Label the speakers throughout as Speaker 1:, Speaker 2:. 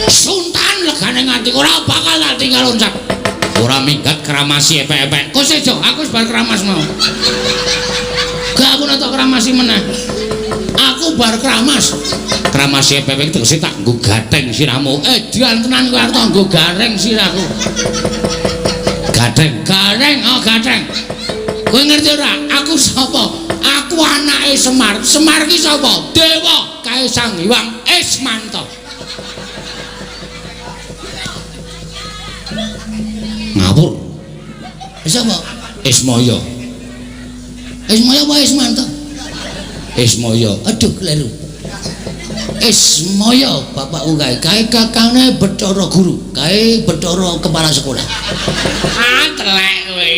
Speaker 1: Suntan legane nganti ora bakal tak tinggal loncat. Ora minggat keramasi epek-epek. Kok sejo, aku wis bar keramas mau. Gak aku nek keramasi meneh. Aku bar keramas. Keramasi epek-epek tegese tak nggo gatheng sirahmu. Dian tenan kowe arep nggo gareng sirahku. Gatheng, gareng, oh gatheng. Kowe ngerti ora? Aku sapa? Aku anake Semar. Semar ki sapa? Dewa kae Sang Hyang Ismanta. Ngawur. Sapa? Ismaya. Ismaya apa Ismanta? Ismaya. Aduh kleru. Ismaya bapakku kae. Kae kakangane Bathara Guru, kae Bathara kepala sekolah. Ah, telek kowe.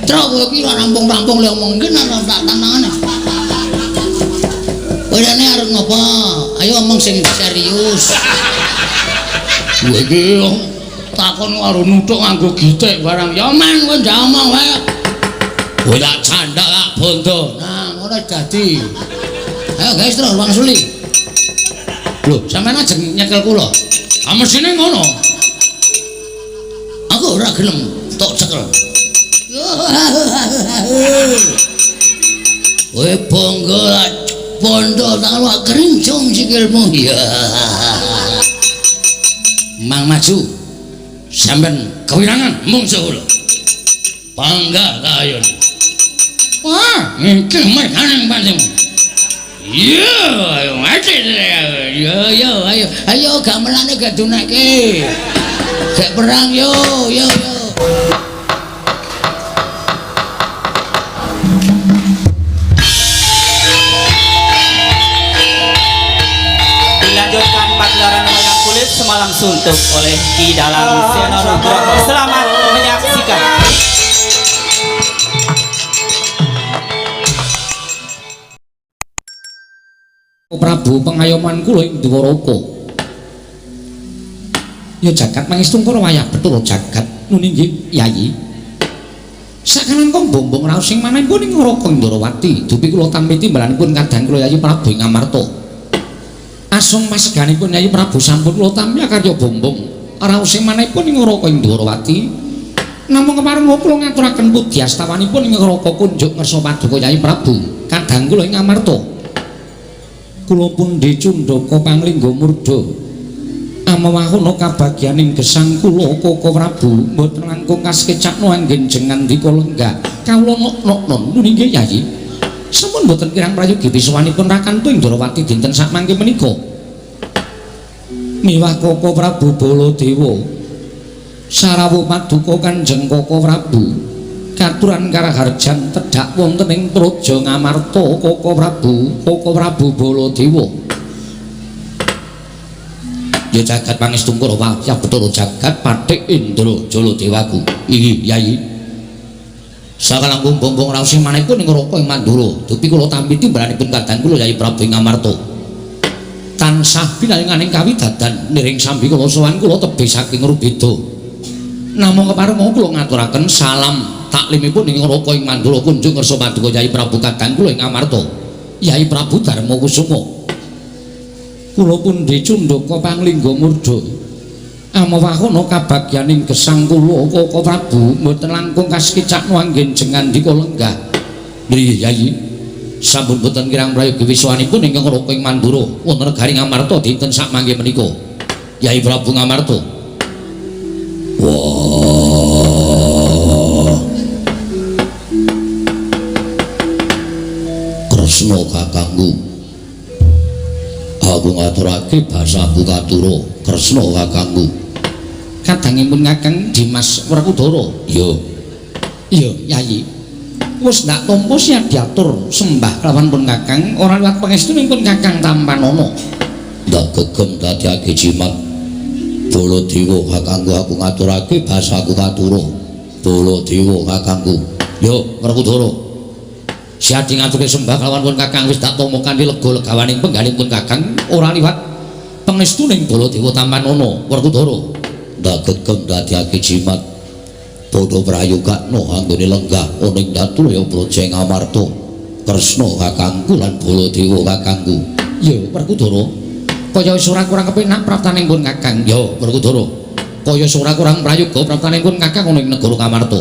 Speaker 1: Truk kowe iki ora rampung-rampung le omong iki ora tak tantangane. Kowe rene arep ngopo? Ayo omong sing serius. Kowe iki takon karo nuthuk nganggo gitik barang. Ya men kowe ndak omong wae. Kowe tak candak tak bondo. Nah, ngono dadi. Ayo guys terus wangsuli. Lho, sampeyan ajeng nyekel kula. Ah mesine ngono. Aku ora gelem tok cekel. Kowe bangga bondo tak lak kerincung sikilmu. Ya. Mang maju. Sampeyan kewirangan mungsuh kula. Bangga kayun. Wah, iki merganing pancen. Iya, ayo mati. Yo yo ayo. Ayo gamelane gak dunake. Gak perang yo yo yo.
Speaker 2: Dilanjutkan pagelaran wayang kulit semalam suntuk oleh Ki Dalang Seno Nugroho. Selamat menyaksikan.
Speaker 1: Prabu pengayoman kula ing Dwaraka. Ya jagat mangestu kala wayah Bathara jagat nuni nggih Yayi. Sakalangkung bombong raos sing manahipun ing Raka Ndrawati, dupi kula tampi timbalanipun kadang kula Yayi Prabu ing Amarta. Asung paseganipun Yayi Prabu sampun kula tampi akarya bombong raos sing manahipun ing Raka Ndrawati. Namung kepareng kula ngaturaken puji astawanipun ing Raka kunjuk ngersa paduka Yayi Prabu kadang kula ing Amarta. Kula pundi cundaka panglingga murda amawahana kabagyaning gesang kula Koko Prabu mboten langkung kasekecakno anggen jengandika lenggah kawula nok-noknon nuni nggih Yayi sampun mboten kirang prayogi pisuwanipun Rakantu ing Ndrawati dinten sakmangke menika miwah Koko Prabu Baladewa sarawuh paduka Kanjeng Koko Prabu katuran karaharjan tedhak wonten ing Praja Ngamarta Koko Prabu, Koko Prabu Baladewa. Ya jagat pangestu kula wayah Bathara jagat pathik Indra Jaladewaku. Iki Yayi. Sakalangkung bombong raos sing manehipun ing Raka ing Mandura, dupi kula tampi timbalanipun kadang kula Yayi Prabu ing Ngamarta. Tansah pinaringaning kawidadan niring sambi kula sowan kula tebih saking rubeda. Namung kepareng kula ngaturaken salam taklimipun ing Raka ing Mandura kunjung ngersa paduka Yayi Prabu kadang kula ing Amarta. Yayi Prabu Darma Kusuma. Kula pundi cundaka panglingga murda. Amawahana kabagyaning gesang kula Koko Prabu mboten langkung kasekecakno anggen jengandika lenggah. Nggih Yayi. Sampun boten kirang prayogi wisuwanipun ingkang Raka ing Mandura wonten negari Ngamarta dinten sakmangke menika. Yayi Prabu Ngamarta. Wah. Kresna kakangku. Aku ngaturake basaku katura Kresna kakangku. Kadangipun Kakang Dimas Werkudara. Iya. Iya, Yayi. Wis ndak tampa siap diatur sembah kelawan pun Kakang ora liwat pangestunipun Kakang tampanana. Ndak gegem dadiake jimat. Baladewa kakangku aku ngaturake basaku katura. Baladewa kakangku. Yo Werkudara. Siadi ngaturke sembah kelawan pun Kakang wis tak tampa kanthi lega legawaning penggalipun Kakang ora liwat pangestuning Baladewa tampanana Werkudara. Ndak gegem dadiake jimat. Padha prayogakno anggone lenggah ana ing Datulaya Praja ing Amarta. Kresna kakangku lan Baladewa kakangku. Ya Werkudara. Kaya wis ora kurang kepenak praptaning pun Kakang. Ya, Werkudara. Kaya wis ora kurang prayoga praptaning pun Kakang ana ing negara Ngamarta.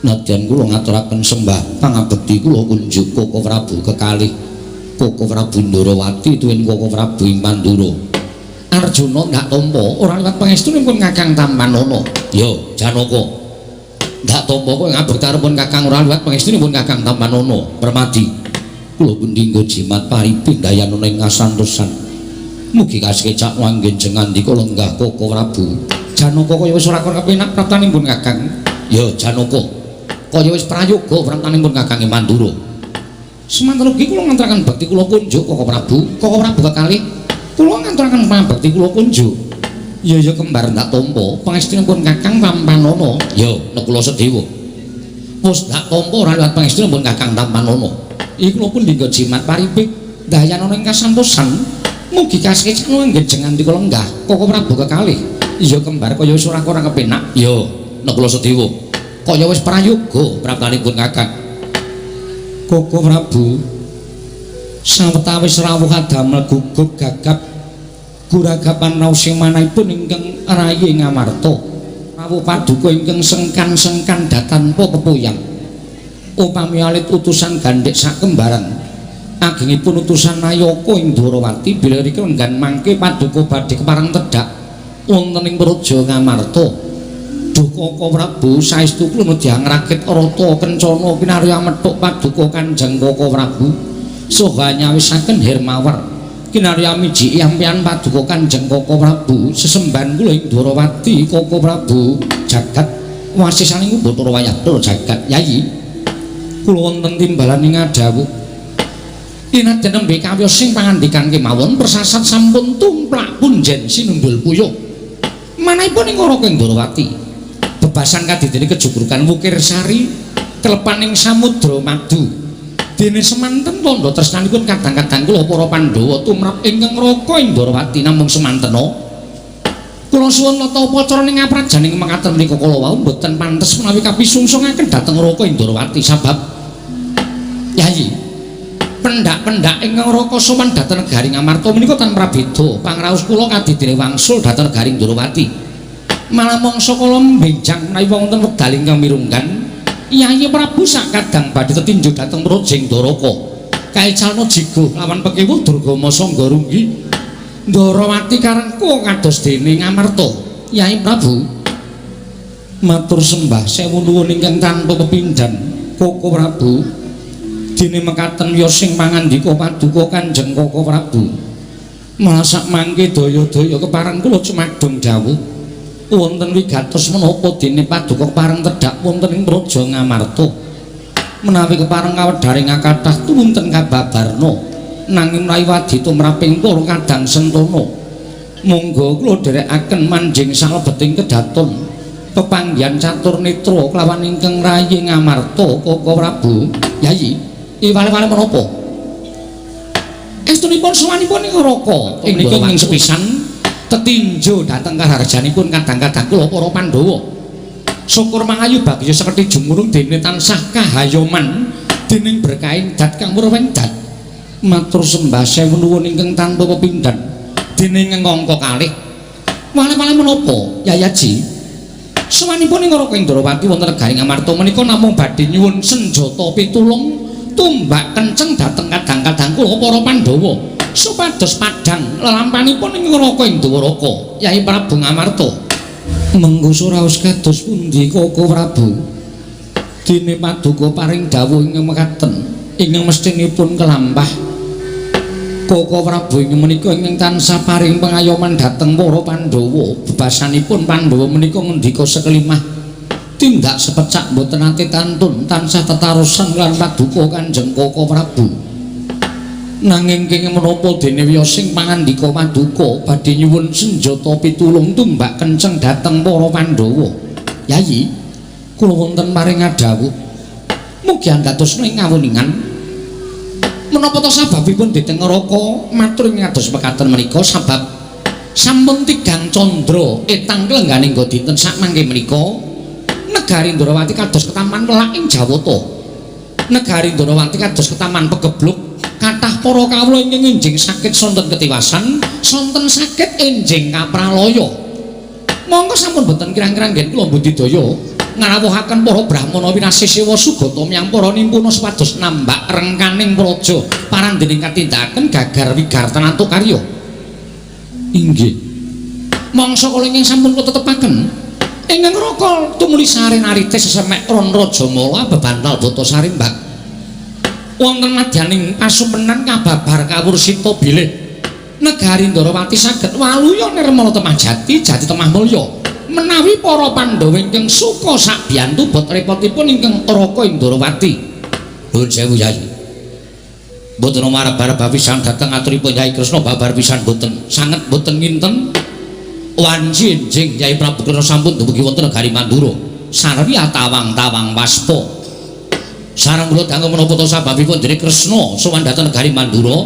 Speaker 1: Nadyan kula ngaturaken sembah pangabekti kula kunjuk Koko Prabu kekalih Koko Prabu Ndorowati tuwin Koko Prabu ing Mandura. Arjuna ndak tampa ora liwat pangestunipun Kakang tampanana. Ya, Janaka. Ndak tampa kowe ngabekti Kakang ora liwat pangestunipun Kakang tampanana. Permadi. Kula pundi nggo jimat paripindayanana ing kasantosan. Mugi kasekecak wanggen jengandika lenggah Koko Prabu. Janaka kaya wis ora kepenak praptanipun Kakang. Ya, Janaka. Kaya wis prayoga praptanipun Kakang ing Mandura. Semanten ugi kula nganturaken bekti kula kunjuk Koko Prabu. Koko Prabu kekalih kula nganturaken pangabekti kula kunjuk. Ya ya kembar ndak tampa pangestunipun Kakang tampanana. Ya Nakula Sadewa. Wis ndak tampa ora liwat pangestunipun Kakang tampanana. Iki kula pun dinggo jimat paripik dayanana ing kasantosan. Mugi kasekecak anggen jengandika lenggah Koko Prabu kekalih. Ya kembar kaya wis ora kurang kepenak. Ya Nakula Sadewa. Kaya wis prayoga praptanipun Kakang. Koko Prabu sawetawis rawuh adamel gugup gagap guragapan raos sing manahipun ingkang rayi Ngamarta. Rawuh paduka ingkang sengkan-sengkan datanpa pepoyang. Upami alit utusan gandhek sakembaran agengipun utusan Nayaka ing Dwarawati bilih riki lenggan mangke paduka badhe kepareng tedhak wonten ing Praja Ngamarta. Duh Koko Prabu saestu kula nedya ngrakit rata kencana kinarya methuk paduka Kanjeng Koko Prabu saha nyawisaken Hermawar kinarya miji ampian paduka Kanjeng Koko Prabu sesembahan kula ing Dwarawati Koko Prabu jagat wasisaning Bathara wayah jagat. Yayi kula wonten timbalan ing ngadhawuh Inaden nembe kawiyos sing pangandikan kemawon persasat sampun tumplak punjen sinundul puyuh manahipun ing Raka ing Dwarawati bebasan kadidene kejugrugan Wukir Sari klepaning samudra madu. Dene semanten tandha tresnanipun kadang-kadang kula para Pandhawa tumrap ingkang Raka ing Dwarawati namung semantena kula suwun tata upacara ing ngaprajaning mekaten menika kala wau mboten pantes menawi kapisungsungaken dhateng Raka ing Dwarawati sabab Yayi pendak-pendak ingkang Raka sowan dhateng negari Ngamarta menika tanpa prabeda pangraos kula kadidene wangsul dhateng negari Dwarawati. Malah mangsa kala mbenjang menawi wonten wekdal ingkang mirunggan Yayi Prabu sakadang badhe tetinju dhateng Prajing Dwaraka kaicalna jigo lawan pekewuh Durgama Sangga Runggi Ndorowati karengku kados dene Ngamarta. Yayi Prabu matur sembah sewu nuwun ingkang tanpa pepindhan Koko Prabu. Dene mekaten wiyos sing pangandika paduka Kanjeng Koko Prabu malah sak mangke daya-daya kepareng kula cumadung dawuh wonten wigatos menapa dene paduka kepareng tedhak wonten ing Praja Ngamarta menawi kepareng kawedharing kathah tuwunten kababarna nanging menawi wadi tumraping para kadang sentana monggo kula dherekaken manjing salebeting kedaton pepanggihan catur netra kelawan ingkang rayi Ngamarta Koko Prabu. Yayi iwale-wale menapa estunipun sowanipun ing Raka ing menika ing sepisan tetinju dhateng kaharjanipun kadang-kadang kula para Pandhawa. Syukur mangayu bagya sekerti jumurung dene tansah kahayoman dening berkahin dat kang murwendat. Matur sembah sewu nuwun ingkang tanpa pepindhan dening ngangka kalih. Wale-wale menapa Yayaji? Sowanipun ing Raka Indrawati wonten negari Ngamarta menika namung badhe nyuwun senjata pitulung tumbak kenceng dhateng kadang-kadang kula para Pandhawa supados padhang lelampanipun ing Raka ing Dwaraka. Yai Prabu Ngamarta mengko suraos kados pundi Koko Prabu? Dene paduka paring dawuh ingkang mekaten ingkang mestinipun kelampah. Koko Prabu ing menika ingkang tansah paring pengayoman dhateng para Pandhawa. Bebasanipun Pandhawa menika ngendika sekelimah tindak sepecak mboten nate tantun tansah tetarosan lan paduka Kanjeng Koko Prabu. Nanging kenging menapa dene wiyos sing pangandika paduka badhe nyuwun senjata pitulung tumbak kenceng dhateng para Pandhawa. Yayi, kula wonten paring ngadhawuh mugi andados ing ngawuningan menapa ta sababipun dhateng Raka matur ing kados mekaten menika sabab sampun tigang candra etang klengganing dinten sakmangke menika negari Ndrawati kados ketaman welak ing Jawata. Negari Ndrawati kados ketaman pegebluk kathah para kawula ingkang enjing sakit sonten ketiwasan, sonten sakit enjing kapralaya. Monggo sampun boten kirang-kirang ngen kula budidaya ngrawuhaken para brahmana winasih sewa sugata miyang para nimpuna supados nambak rengkaning praja parandening katindakaken gagar wigartan antuk karya. Inggih. Mangsa kala ingkang sampun kula tetepaken ingkang raka tumuli sare narite sesemek ron Rajamala bebantal bata sarimbak. Wonten madyaning pasumpenan kababar kawursita bilih negari Ndarawati saged waluya nirmala temah jati jati temah mulya menawi para Pandhawa ingkang suka sabiyantu bot repotipun ingkang raka ing Ndarawati. Nuwun sewu Yai. Mboten marep-arep pisan dhateng aturipun Yai Kresna babar pisan boten sanget boten nginten wanci enjing Yai Prabu Kresna sampun dumugi wonten negari Mandura sarwi atawang-tawang waspa. Sareng kula dangu menapa ta sababipun dene Kresna sowan dhateng negari Mandura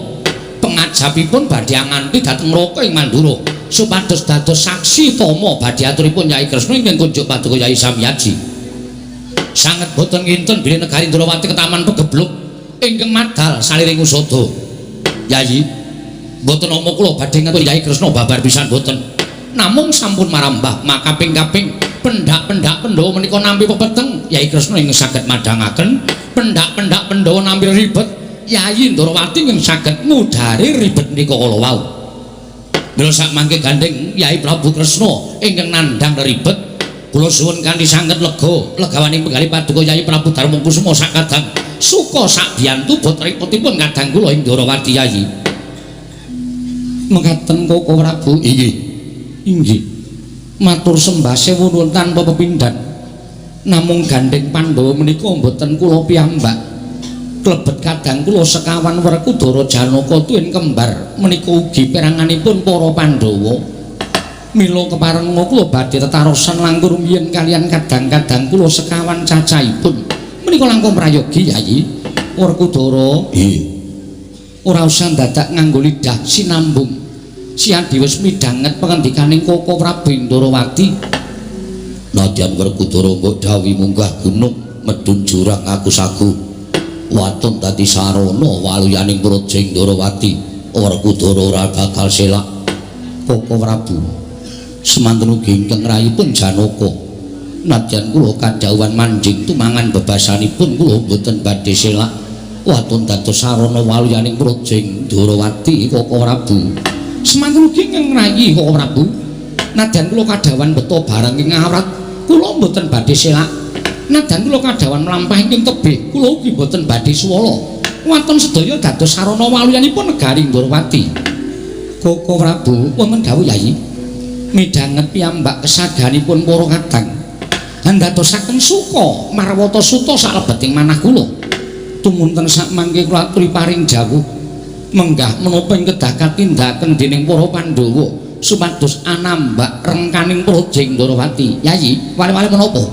Speaker 1: pengajapipun badhe anganti dhateng neraka ing Mandura supados dados saksi tama badhe aturipun Yai Kresna ingkang kunjuk paduka Yai Samyaji. Sanget boten nginten bilih negari Ndrawati ketaman pegebluk ingkang madal saliring usada. Yai mboten nama kula badhe ngaturi Yai Kresna babar pisan boten. Namung sampun marambah makaping-kaping pendak-pendak Pandhawa menika nampi pepeteng Yai Kresna ingkang saged madhangaken pendak-pendak Pandhawa nampi ribet Yayi Ndrawati ingkang saged ngudari ribet menika kala wau. Mila sakmangke gandheng Yai Prabu Kresna ingkang nandhang ribet kula suwun kanthi sanget lega legawaning penggalih paduka Yai Prabu Darma Kusuma sakadang suka sabiyantu bot repotipun kadang kula ing Ndrawati Yayi. Mekaten Koko Prabu. Inggih. Inggih. Matur sembah sewu nuwun tanpa pepindhan. Namung gandheng Pandhawa menika mboten kula piyambak. Klebet kadang kula sekawan Werkudara Janaka tuwin kembar menika ugi peranganipun para Pandhawa. Mila keparenga kula badhe tetarosan langkung rumiyin kaliyan kadang-kadang kula sekawan cacahipun. Menika langkung prayogi Yayi Werkudara. Nggih. Ora usah dadak nganggo lidah sinambung. Siadi wis midhanget pangendikaning Koko Prabu Ndrawati. Nadyan Werkudara mbok dawuhi munggah gunung medhun jurang aku sagu. Waton dadi sarana waluyaning praja Ndrawati. Werkudara ora bakal selak. Koko Prabu semanten ugi ingkang rayipun Janaka. Nadyan kula kadhawuhan manjing tumangan bebasanipun kula mboten badhe selak. Waton dados sarana waluyaning praja Ndrawati Koko Prabu. Semanten ugi ingkang rayi Koko Prabu. Nadyan kula kadhawuhan beto barang ing awrat kula mboten badhe selak. Nadyan kula kadhawuhan mlampah ingkang tebih kula ugi mboten badhe suwala. Waton sedaya dados sarana waluyanipun negari Ndrawati. Koko Prabu wonten dawuh Yayi. Midhanget piyambak kesaganipun para kadang. Andadosaken suka marwata suta salebeting manah kula. Tumunten sakmangke kula aturi paring jawuh menggah menapa ing kedah katindakaken dening para Pandhawa supados anambak rengkaning praja Ndrawati. Yayi, wale-wale menapa?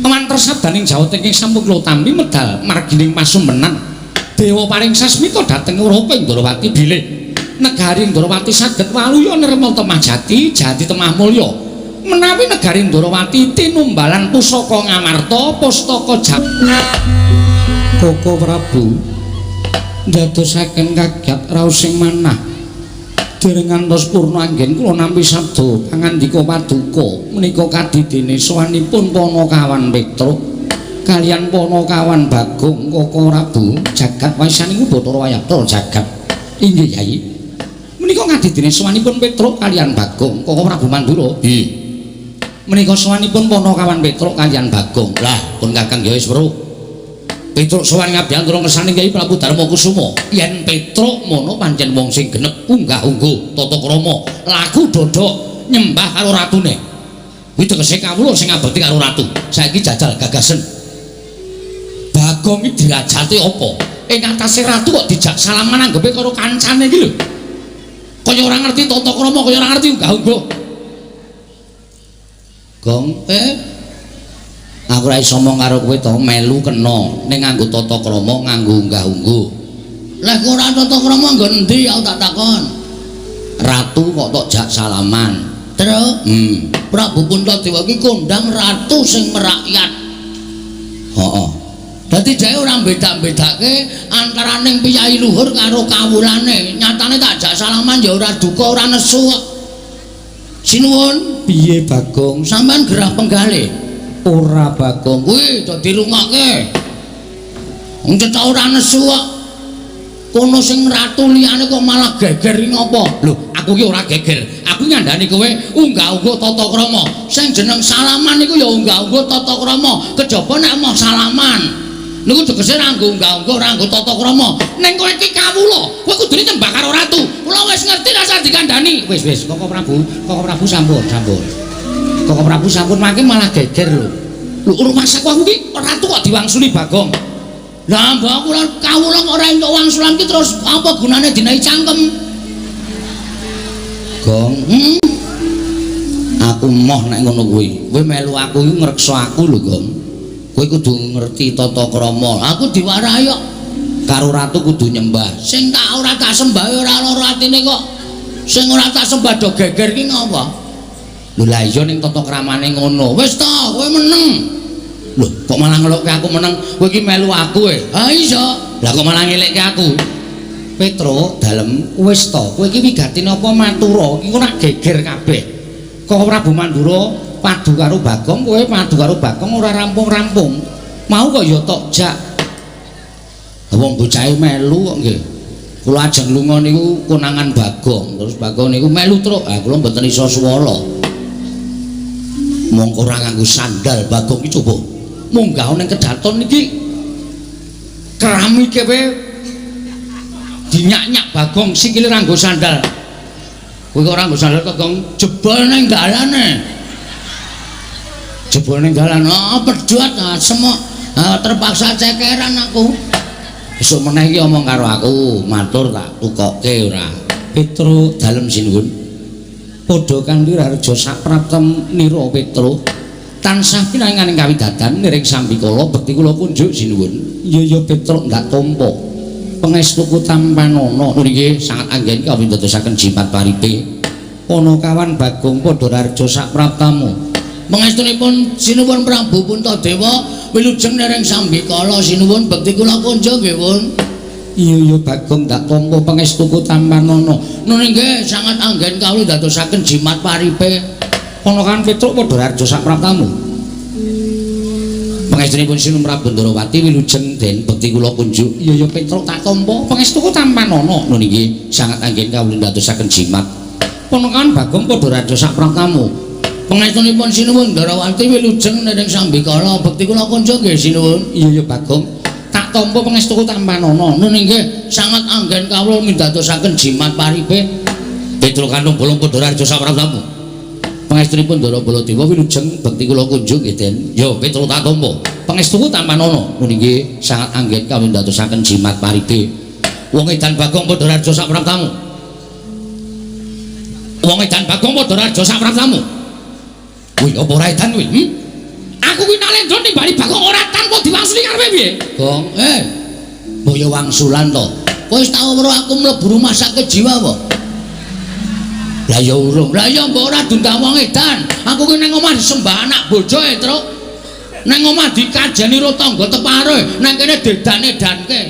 Speaker 1: Mantra sabdaning jawata ingkang sampun kula tampi medal margining pasumpenan Dewa paring sasmita dhateng Raka Ndrawati bilih negari Ndrawati saged waluya nirmala temah jati, jati temah mulya. Menawi negari Ndrawati tinumbalan pusaka Ngamarta, pustaka jak. Koko Prabu ndadosaken kaget raosing manah. Dereng ngantos purna anggen kula nampi sabda pangandika paduka menika kadidene sowanipun Panakawan Petruk kaliyan Panakawan Bagong. Koko Prabu jagat waisaning Bathara Wayabdara jagat. Inggih Yayi. Menika kadidene sowanipun Petruk kaliyan Bagong. Koko Prabu Mandura. Nggih. Menika sowanipun Panakawan Petruk kaliyan Bagong. Lah pun Kakang ya wis weruh. Petruk sowan ngabiyantara ngersane Kyai Prabu Darma Kusuma. Yen Petruk mono pancen wong sing genep unggah-ungguh tata krama, laku dodok nyembah karo ratune. Kuwi tegese kawula sing ngabekti karo ratu. Saiki jajal gagasen. Bagong iki derajate apa? Ing atase ratu kok dijak salaman anggepe karo kancane iki lho. Kaya ora ngerti tata krama, kaya ora ngerti unggah-ungguh. Gong, aku ora iso omong karo kowe to, melu kena ning nganggo tata krama, nganggo unggah-ungguh. Lah kok ora tata krama nggo endi aku tak takon. Ratu kok tok jak salaman. Terus, Prabu Puntadewa iki kondang ratu sing merakyat. Heeh. Dadi Dadi dhek ora beda-bedake antaraning piyayi luhur karo kawulane. Nyatane tak jak salaman ya ora duka, ora nesu kok. Sinuwun, piye Bagong? Sampeyan gerah penggalih? Ora Bagong. Kuwi do dirungokke. Wong cetha ora nesu kok. Kono sing ratu liyane kok malah geger iki ngopo? Lho, aku ki ora geger. Aku nyandani kowe unggah-ungguh tata krama. Sing jeneng salaman iku ya unggah-ungguh tata krama. Kejaba nek moh salaman. Niku tegese ora nggo unggah-ungguh, ora nggo tata krama. Ning kowe iki kawula, kowe kudune nyembah karo ratu. Kula wis ngerti rasah dikandani. Wis wis, Koko Prabu, Koko Prabu sampun, sampun. Koko Prabu sampun mangke malah geger lho. Lho rumangsaku aku ki ratu kok diwangsuli Bagong. Lah mbok aku kawula kok ora entuk wangsulan ki terus apa gunane dinahi cangkem? Gong, Aku moh nek ngono kuwi. Kowe melu aku iki ngreksa aku lho, Gong. Kowe kudu ngerti tata krama. Aku diwarahi kok. Karo ratu kudu nyembah. Sing tak ora tak sembah ora lara atine kok. Sing ora tak sembah do geger ki ngopo? Lho lah iya ning tata kramane ngono. Wis to, kowe meneng. Lho, kok malah ngelokke aku meneng? Kowe iki melu aku e. Ha iya. Lah kok malah ngelekke aku? Petro dalem wis to, kowe iki wigati napa matura? Iki ora geger kabeh. Kok Prabu Mandura padu karo Bagong, kowe padu karo Bagong ora rampung-rampung. Mau kok ya tok jak. Wong bocahe melu kok nggih. Kula ajeng lunga niku konangan Bagong, terus Bagong niku melu truk. Ah kula mboten iso swala. Mongko ora nganggo sandal Bagong iki coba. Munggah ning kedaton iki keramike wae dinyak-nyak Bagong sikile ora nganggo sandal. Kowe kok ora nganggo sandal kok Gong jebol ning dalane. Jebol ning dalan. Ah pedhot asem kok. Ah terpaksa cekeran aku. Besok meneh iki omong karo aku, matur tak tukoke ora. Petro dalem sinuwun. Padha kanthi raharja sapraptem nira Petro. Tansah pinanganing kawidadan niring sambikala bekti kula kunjuk sinuwun. Iya ya Petro ndak tampa. Pangestuku tampanana. Nggih sangat anggen kawindadosaken jimat paripe. Panakawan Bagong padha raharja sapraptamu. Pangestunipun sinuwun Prabu Puntadewa wilujeng niring sambikala sinuwun bekti kula kunjuk nggih pun. Iya ya Bagong ndak tampa pangestuku tampanana. Nun nggih sangat anggen kawula ndadosaken jimat paripe. Panakawan Petruk padha raharja sapraptamu. Pangestunipun Sinuwun Prabu Ndrawati wilujeng den bekti kula kunjuk. Iya ya Petruk tak tampa pangestuku tampanana. Nun nggih sangat anggen kawula ndadosaken jimat. Panakawan Bagong padha raharja sapraptamu. Pangestunipun Sinuwun Ndrawati wilujeng niring sambikala bekti kula kunjuk nggih sinuwun. Iya ya Bagong tak tampa pangestuku tampanana. Nun nggih sangat anggen kawula mindadosaken jimat paripe. Petruk Kantung Bolong padha raharja sapraptamu. Pangestunipun Ndara Baladewa wilujeng bekti kula kunjuk nggih Den. Ya Petruk tak tampa pangestuku tampanana. Nun nggih sangat anggen kawula mindadosaken jimat paripe. Wong edan Bagong padha raharja sapraptamu. Wong edan Bagong padha raharja sapraptamu. Kuwi apa ora edan kuwi? Aku kuwi Nalendra nimbali Bagong ora tanpa diwangsuli karepe piye? Gong, mbok ya wangsulan to. Kowe wis tau weruh aku mlebu rumah sakit jiwa apa? Lah ya urung. Lah ya mbok ora diundang wong edan. Aku ki ning omah disembah anak bojo e, Truk. Ning omah dikajeni ro tangga tepare, nang kene dedan-edanke.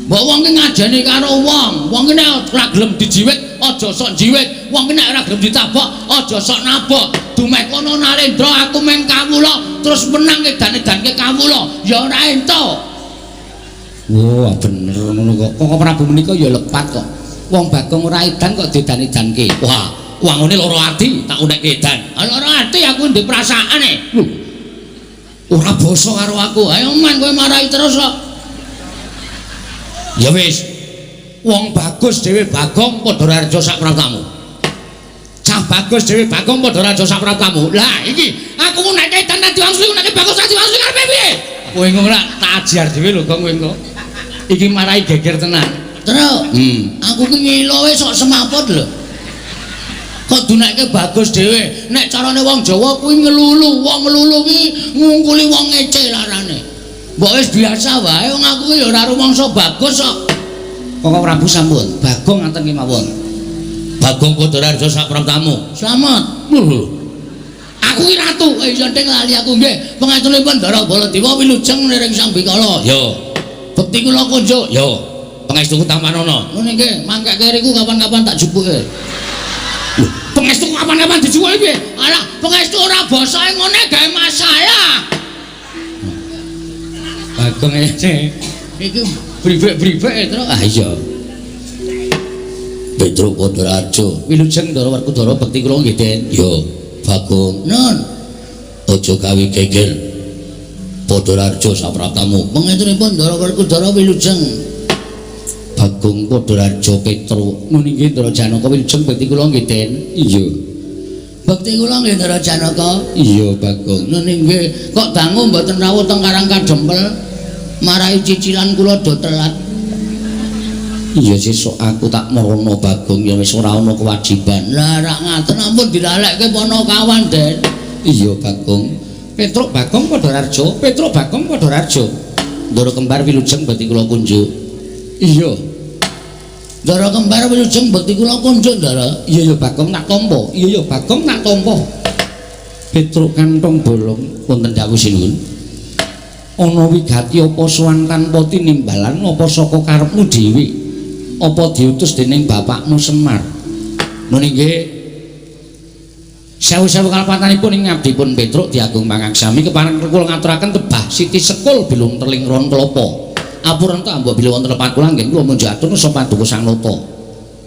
Speaker 1: Mbok wong ki ngajeni karo wong. Wong ki nek ora gelem dijiwit, aja sok jiwit. Wong ki nek ora gelem ditabok, aja sok nabok. Dumeh kono Narendra aku meng kawula terus menang edan-edanke kawula ya ora entuk. Wah, bener ngono kok. Kok Prabu menika ya lepat kok. Wong Bagong ora edan kok diedan-edanke. Wah, wangune lara ati tak unekke edan. Ah lara ati aku ndek perasaan e. Lho. Ora basa karo aku. Ayo man kowe marahi terus kok. Ya wis. Wong bagus dhewe Bagong padha raharja sapraptamu. Cah bagus dhewe Bagong padha raharja sapraptamu. Lah iki aku nek edan ta diwangsuli nek bagus ta diwangsuli karepe piye? Kowe ngono ora tak ajar dhewe lho Gong kowe engko. Iki marahi geger tenan. Truk. Aku ki ngilo wis sok semaput lho. Kok dunekke bagus dhewe. Nek carane wong Jawa kuwi ngelulu, wong ngelulu kuwi ngungkuli wong ngece larane. Mbok wis biasa wae wong aku ki ya ora rumangsa bagus kok. Koko Prabu sampun, Bagong ngaten kemawon. Bagong padha raharja sapraptamu. Slamet. Lho. Aku Aku ki ratu. Iya nding lali aku nggih. Pangestunipun Ndara Baladewa wilujeng niring Sang Bikala. Yo. Bekti kula kunjuk. Yo. Pangestuku tampanana. Ngene nggih, mangkeke riku kapan-kapan tak jupuke. Lho, pangestu kapan-kapan dijupuke piye? Alah, pangestu ora basae ngene gawe masalah. Bagong iki bribek-bribek, Tru. Ah iya. Petruk Padaraja. Wilujeng Ndara Werkudara, bekti kula nggih, Den. Yo, Bagong. Nun. Aja gawe geger. Padaraja sapraptamu. Pangestunipun Ndara Werkudara wilujeng. Bagong Padaraja Petruk. Nun inggih Ndara Janaka, wilujeng bekti kula nggih, Den. Iya. Bekti kula nggih Ndara Janaka. Iya, Bagong. Nun inggih. Kok dangu mboten rawuh teng Karang Kadempel? Marai cicilan kula do telat. Iya sesuk aku tak merono Bagong, ya wis ora ana kewajiban. Lah rak ngaten ampun dilalekke Panakawan, Den. Iya Bagong. Petruk Bagong Padaraja, Petruk Bagong Padaraja. Ndara kembar wilujeng bekti kula kunjuk. Iya. Ndara kembar wilujeng bekti kula kunjuk, Ndara. Iya ya Bagong tak tampa. Iya ya Bagong tak tampa. Petruk kantong bolong wonten dawuh sinuwun. Ana wigati apa sowan tanpa tinimbalan apa saka karepmu dhewe? Apa diutus dening bapakmu Semar? Nun inggih. Sewu-sewu kalepatanipun ing ngabdipun Petruk diagung pangaksami kepareng kula ngaturaken tebah siti sekul bilung terling ron klapa. Apurenta mbok bilih wonten lepat kula nggih kula munjuk atur sapa paduka Sang Nata.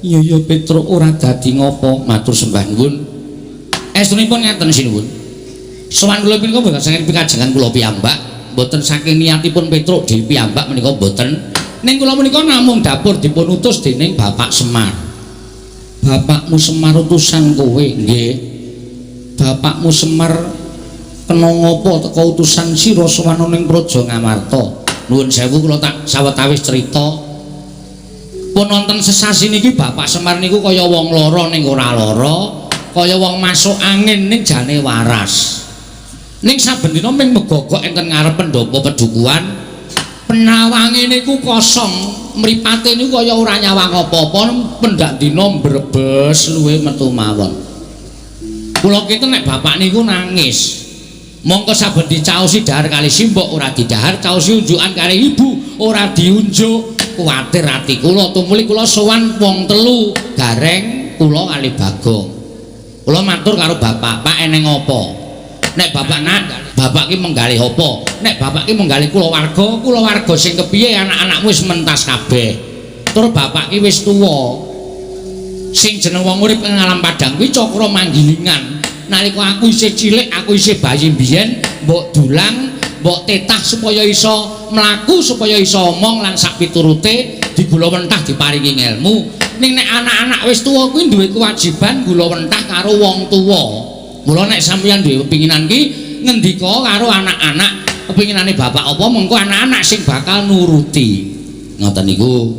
Speaker 1: Iya ya Petruk ora dadi ngopo, matur sembah nuwun. Estunipun ngaten sinuwun. Sowan kula punika mboten saking pikajengan kula piyambak, mboten saking niatipun Petruk dhewe piyambak menika mboten. Ning kula menika namung dapur dipun utus dening Bapak Semar. Bapakmu Semar utusan kowe? Nggih. Bapakmu Semar kena ngopo teka utusan sira sowan ning Praja Ngamarta? Nuwun sewu kula tak sawetawis crita. Pun wonten sesasi niki Bapak Semar niku kaya wong lara ning ora lara, kaya wong masuk angin ning jane waras. Ning saben dina ming megogok enten ngarep pendopo pedukuhan. Penawange niku kosong, mripate niku kaya ora nyawang apa-apa, pendak dina mbrebes luwe metu mawon. Kula kinten nek bapak niku nangis. Mongko saben dicaosi dahar kali simbok ora didahar, caosi unjukan kali ibu ora diunjuk. Kuwatir ati kula, tumuli kula sowan wong telu, Gareng, kula kali Bagong. Kula matur karo bapak, "Pak eneng apa?" Nek bapak nak, bapak ki menggalih apa? Nek bapak ki menggalih kulawarga, kulawarga sing kepiye anak-anakmu wis mentas kabeh. Tur bapak ki wis tuwa. Sing jeneng wong urip ing alam padang kuwi cakra manggilingan. Nalika aku isih cilik, aku isih bayi mbiyen, mbok dulang, mbok tetah supaya iso mlaku, supaya iso omong lan sak piturute digula wentah diparingi ngelmu. Ning nek anak-anak wis tuwa kuwi duwe kewajiban gula wentah karo wong tuwa. Mula nek sampeyan duwe pepinginan ki ngendika karo anak-anak, pepinginane bapak apa mengko anak-anak sing bakal nuruti. Ngoten niku.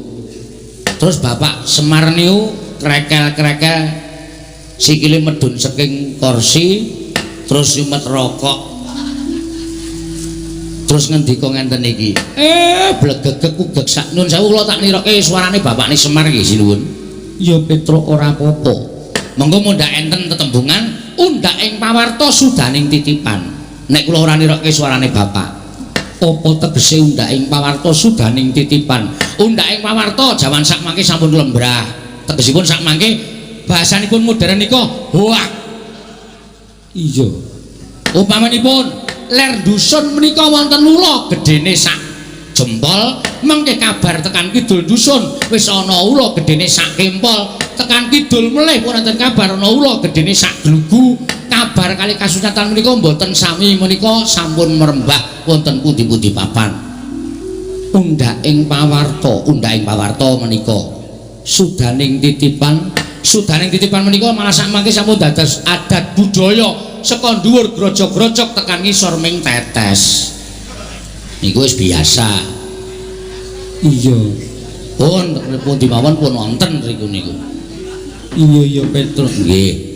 Speaker 1: Terus Bapak Semar niku krekel-krekel sikile medhun saking kursi terus nyumet rokok. Terus ngendika ngenten iki. Blegegeg ugeg sak nun sewu kula tak niroke suarane bapakne Semar nggih sinuwun. Ya Petruk ora apa-apa. Monggo mundhak enten tetembungan undhak ing pawarta sudaning titipan. Nek kula ora niroke suarane bapak. Apa tegese undhak ing pawarta sudaning titipan? Undhak ing pawarta jaman sakmangke sampun lembrah. Tegesipun sakmangke bahasanipun modern nika hoak. Iya. Upamanipun ler dusun menika wonten ula gedene sak jempol, mengke kabar tekan kidul dusun wis ana ula gedene sak kempol, tekan kidul melih pun wonten kabar ana ula gedene sak glugu. Kabar kali kasunatan menika mboten sami menika sampun merembah wonten pundi-pundi papan. Undhak ing pawarta, undhak ing pawarta menika sudaning titipan, sudaning titipan menika malah sakmangke sampun dados adat budaya saka dhuwur grojog-grojog tekan ngisor ming tetes. Niku wis biasa. Iya. Pun pundi mawon pun wonten mriku niku. Iya iya Petruk nggih.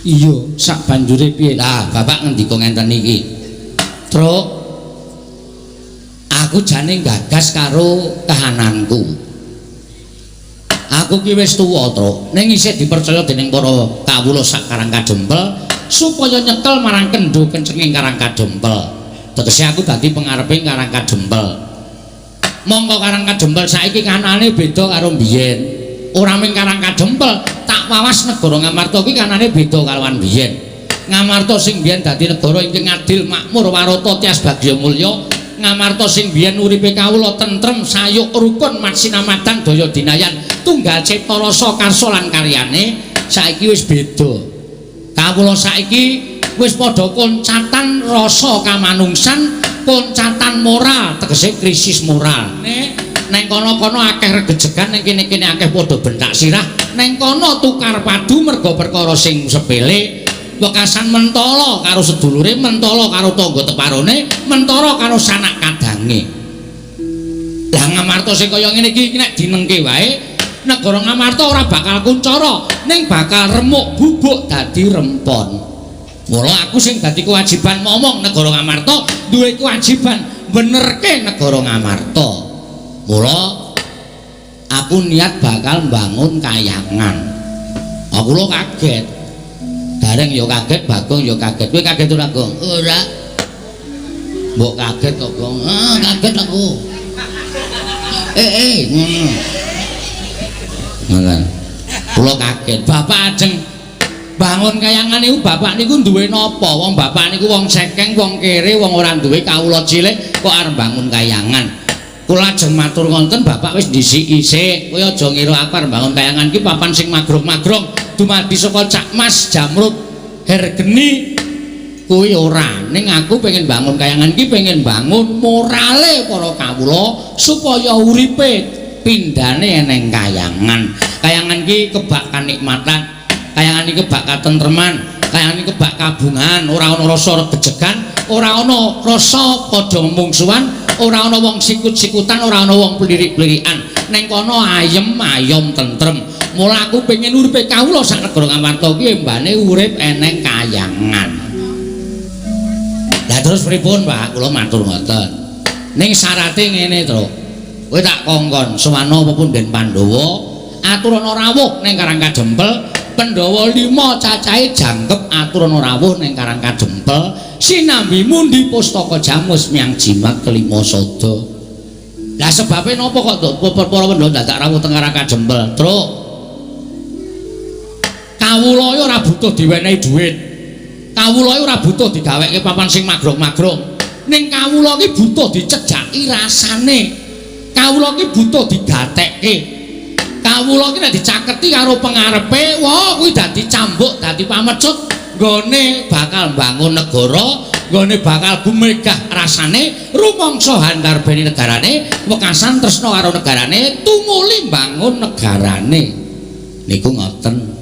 Speaker 1: Iya, sak banjure piye? Lah, bapak ngendika ngenten iki. Truk, aku jane gagas karo kahananku. Aku ki wis tuwa, Truk. Ning isih dipercaya dening para kawula sak Karang Kadempel. supaya nyekel marang kendho kencenging Karang Kadempel. Tegese aku dadi pengareping Karang Kadempel. Mongko Karang Kadempel saiki kanane beda karo biyen. Ora mung Karang Kadempel, tak wawas negara Ngamarta iki kanane beda kalawan biyen. Ngamarta sing biyen dadi negara ingkang adil, makmur, warata, tias bagya mulya. Ngamarta sing biyen uripe kawula tentrem, sayuk, rukun, matsinamadang, daya dinayan, tunggal cipta rasa karsa lan karyane saiki wis beda. Kawula saiki wis padha koncatan rasa kamanungsan, koncatan moral, tegese krisis moral. Neng kono-kono akeh regejegan, neng kene-kene akeh padha bentak sirah, neng kono tukar padu merga perkara sing sepele. Wekasan mentala karo sedulure, mentala karo tangga teparone, mentara karo sanak kadange. Lah Ngamarta sing kaya ngene iki nek dinengke wae, negara Ngamarta ora bakal kuncara, ning bakal remuk bubuk dadi rempon. Mula aku sing dadi kewajiban momong negara Ngamarta, duwe kewajiban benerke negara Ngamarta. Mula aku niat bakal mbangun kayangan. Aku lho kaget. Gareng ya kaget, Bagong ya kaget. Kowe kaget ora, Gong? Ora. Mbok kaget kok, Gong. Ah, kaget aku. Ngono. Ngoten. Kula kaget. Bapak ajeng bangun kayangan niku, bapak niku duwe napa? Wong bapak niku wong sekeng, wong kere, wong ora duwe, kawula cilik kok arep bangun kayangan. Kula ajeng matur ngonten, bapak wis ndhisiki sik. Kowe aja ngira aku arep bangun kayangan iki papan sing magrong-magrong dumadi saka Cak Mas Jamrut Hergeni kuwi ora. Ning aku pengen bangun kayangan iki pengen bangun morale para kawula supaya uripe pindhane eneng kayangan. Kayangan iki kebak kanikmatan, kayangan iki kebak katentreman, kayangan iki kebak kabungan, ora ana rasa regejegan, ora ana rasa padha mungsuhan, ora ana wong sikut-sikutan, ora ana wong plirik-plirikan. Neng kono ayem ayom tentrem. Mula aku pengen uripe kawula sak negara Ngamarta iki embane urip eneng kayangan. Lah terus pripun, Pak? Kula matur ngoten. Ning syarate ngene, Truk. Kowe tak kongkon sowana apa punden Pandhawa, aturana rawuh ning Karang Kadempel, Pandhawa 5 cacahe jangkep aturana rawuh ning Karang Kadempel, sinambi mundi pustaka jamus miang jimat kelima sada. Lah sebabe napa kok para Pandhawa dadak rawuh teng Karang Kadempel, Truk? Kawula iki ora butuh diwenehi dhuwit. Kawula iki ora butuh digaweke papan sing magrong-magrong. Ning kawula iki butuh dicejaki rasane. Kawula iki butuh digatekke. Kawula iki nek dicaketi karo pengarepe, wah kuwi dadi cambuk, dadi pamecut, nggone bakal mbangun negara, nggone bakal gumegah rasane, rumangsa handarbeni negarane, wekasan tresna karo negarane, tumuli mbangun negarane. Niku ngoten.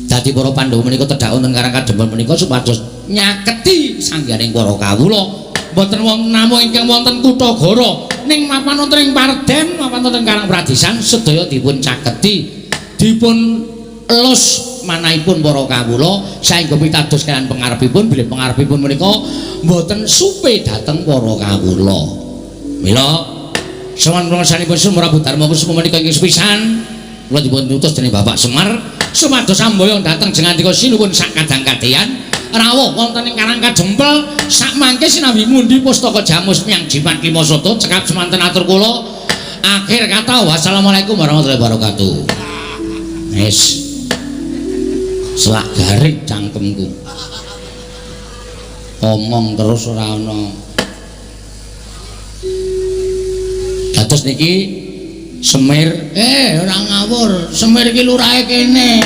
Speaker 1: Dadi para Pandhawa menika tedhak wonten Karang Kadempel menika supados nyaketi sangganing para kawula. Mboten wonten namung ingkang wonten Kutagara, ning mapan wonten ing Parden, mapan wonten Karang Pradisan sedaya dipun caketi, dipun elus manahipun para kawula saengga pitados kaliyan pangarepipun bilih pangarepipun menika mboten supe dhateng para kawula. Mila sowan pangsanipun Semar Prabu Darma Kusuma menika ingkang sepisan kula dipun utus dening Bapak Semar supados samboyong dhateng jengandika sinuwun sak kadang kadeyan rawuh wonten ing Karang Kadempel sakmangke sinambi mundi pustaka jamus miang jimat lima sada. Cekap semanten atur kula, akhir kata wassalamualaikum warahmatullahi wabarakatuh. Wis selak garing cangkemku omong terus ora ana. Dados niki Semir, ora ngawur, Semir iki lurahe kene.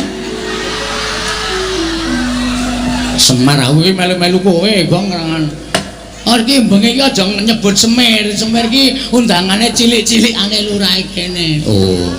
Speaker 1: Semar aku iki melu-melu kowe, Gong. Oh iki bengi iki aja nyebut Semir, Semir iki undangane cilik-cilikane lurahe kene. Oh.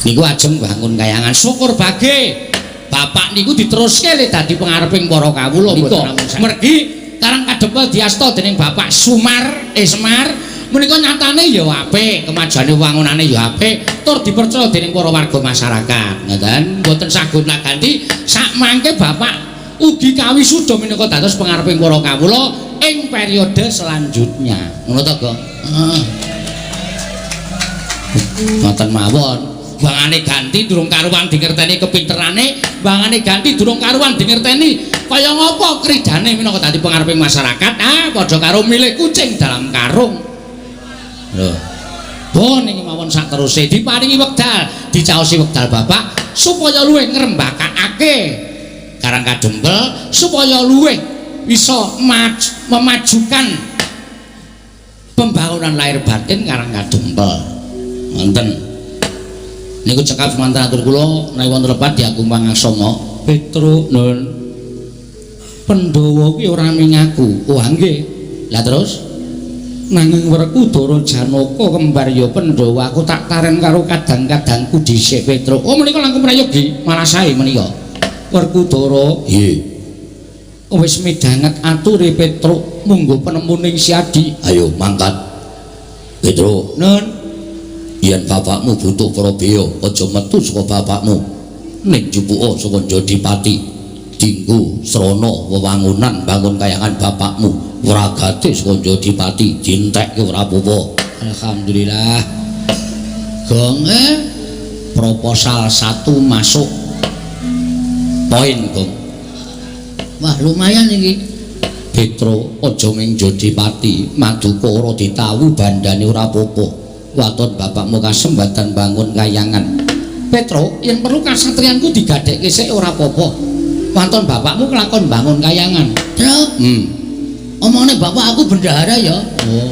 Speaker 1: Niku ajeng bangun kayangan, syukur bage. Bapak niku diteruske le dadi pengareping para kawula nika. Mergi Karang Kadempel diasta dening Bapak Sumar, Semar. Menika nyatane ya apik, kemajuane wangunane ya apik, tur dipercaya dening para warga masyarakat. Ngoten, mboten sagun ganti sakmangke Bapak ugi kawisuda minangka dados pengareping para kawula ing periode selanjutnya. Ngono to, Gong? Heeh. Ngoten mawon. Bangane ganti durung karuan dingerteni kepinterane, bangane ganti durung karuan dingerteni kaya ngapa kridane minangka dadi pengareping masyarakat. Ah, padha karo milih kucing dalam karung. Lho. Bon iki mawon sak teruse diparingi wekdal, dicaosi wekdal bapak supaya luwih ngrembakakake Karang Kadempel, supaya luwih bisa memajukan pembangunan lahir batin Karang Kadempel. Wonten. Niku cekap semanten atur kula, menawi wonten lepat diagung pangaksama. Petruk nun. Pandhawa ki ora ming aku. Wah nggih. Lah terus nanging Werkudara Janaka kembar ya Pandhawa, aku tak taren karo kadang-kadangku dhisik Petruk. Oh menika langkung prayogi, malah sae menika. Werkudara, nggih. Wis midhanget ature Petruk, munggo penemuning Siadi. Ayo mangkat. Petruk, nun. Yen bapakmu butuh prabeya, aja metu saka bapakmu. Ning jupuka saka Jodipati. Dinggo srana wewangunan bangun kayangan bapakmu. Wragate saka Jodipati dientekke ora apa-apa. Alhamdulillah. Gong proposal 1 masuk. Poin, Gong. Wah, lumayan iki. Petro aja ming Jodipati, Maduka ora ditawu bandane ora apa-apa. Waton bapakmu kasembatan bangun kayangan. Petro, yen perlu kasatriyanku digadhekke sik ora apa-apa. Waton bapakmu kelakon bangun kayangan. Truk. Omongane bapak aku bendahara ya. Oh.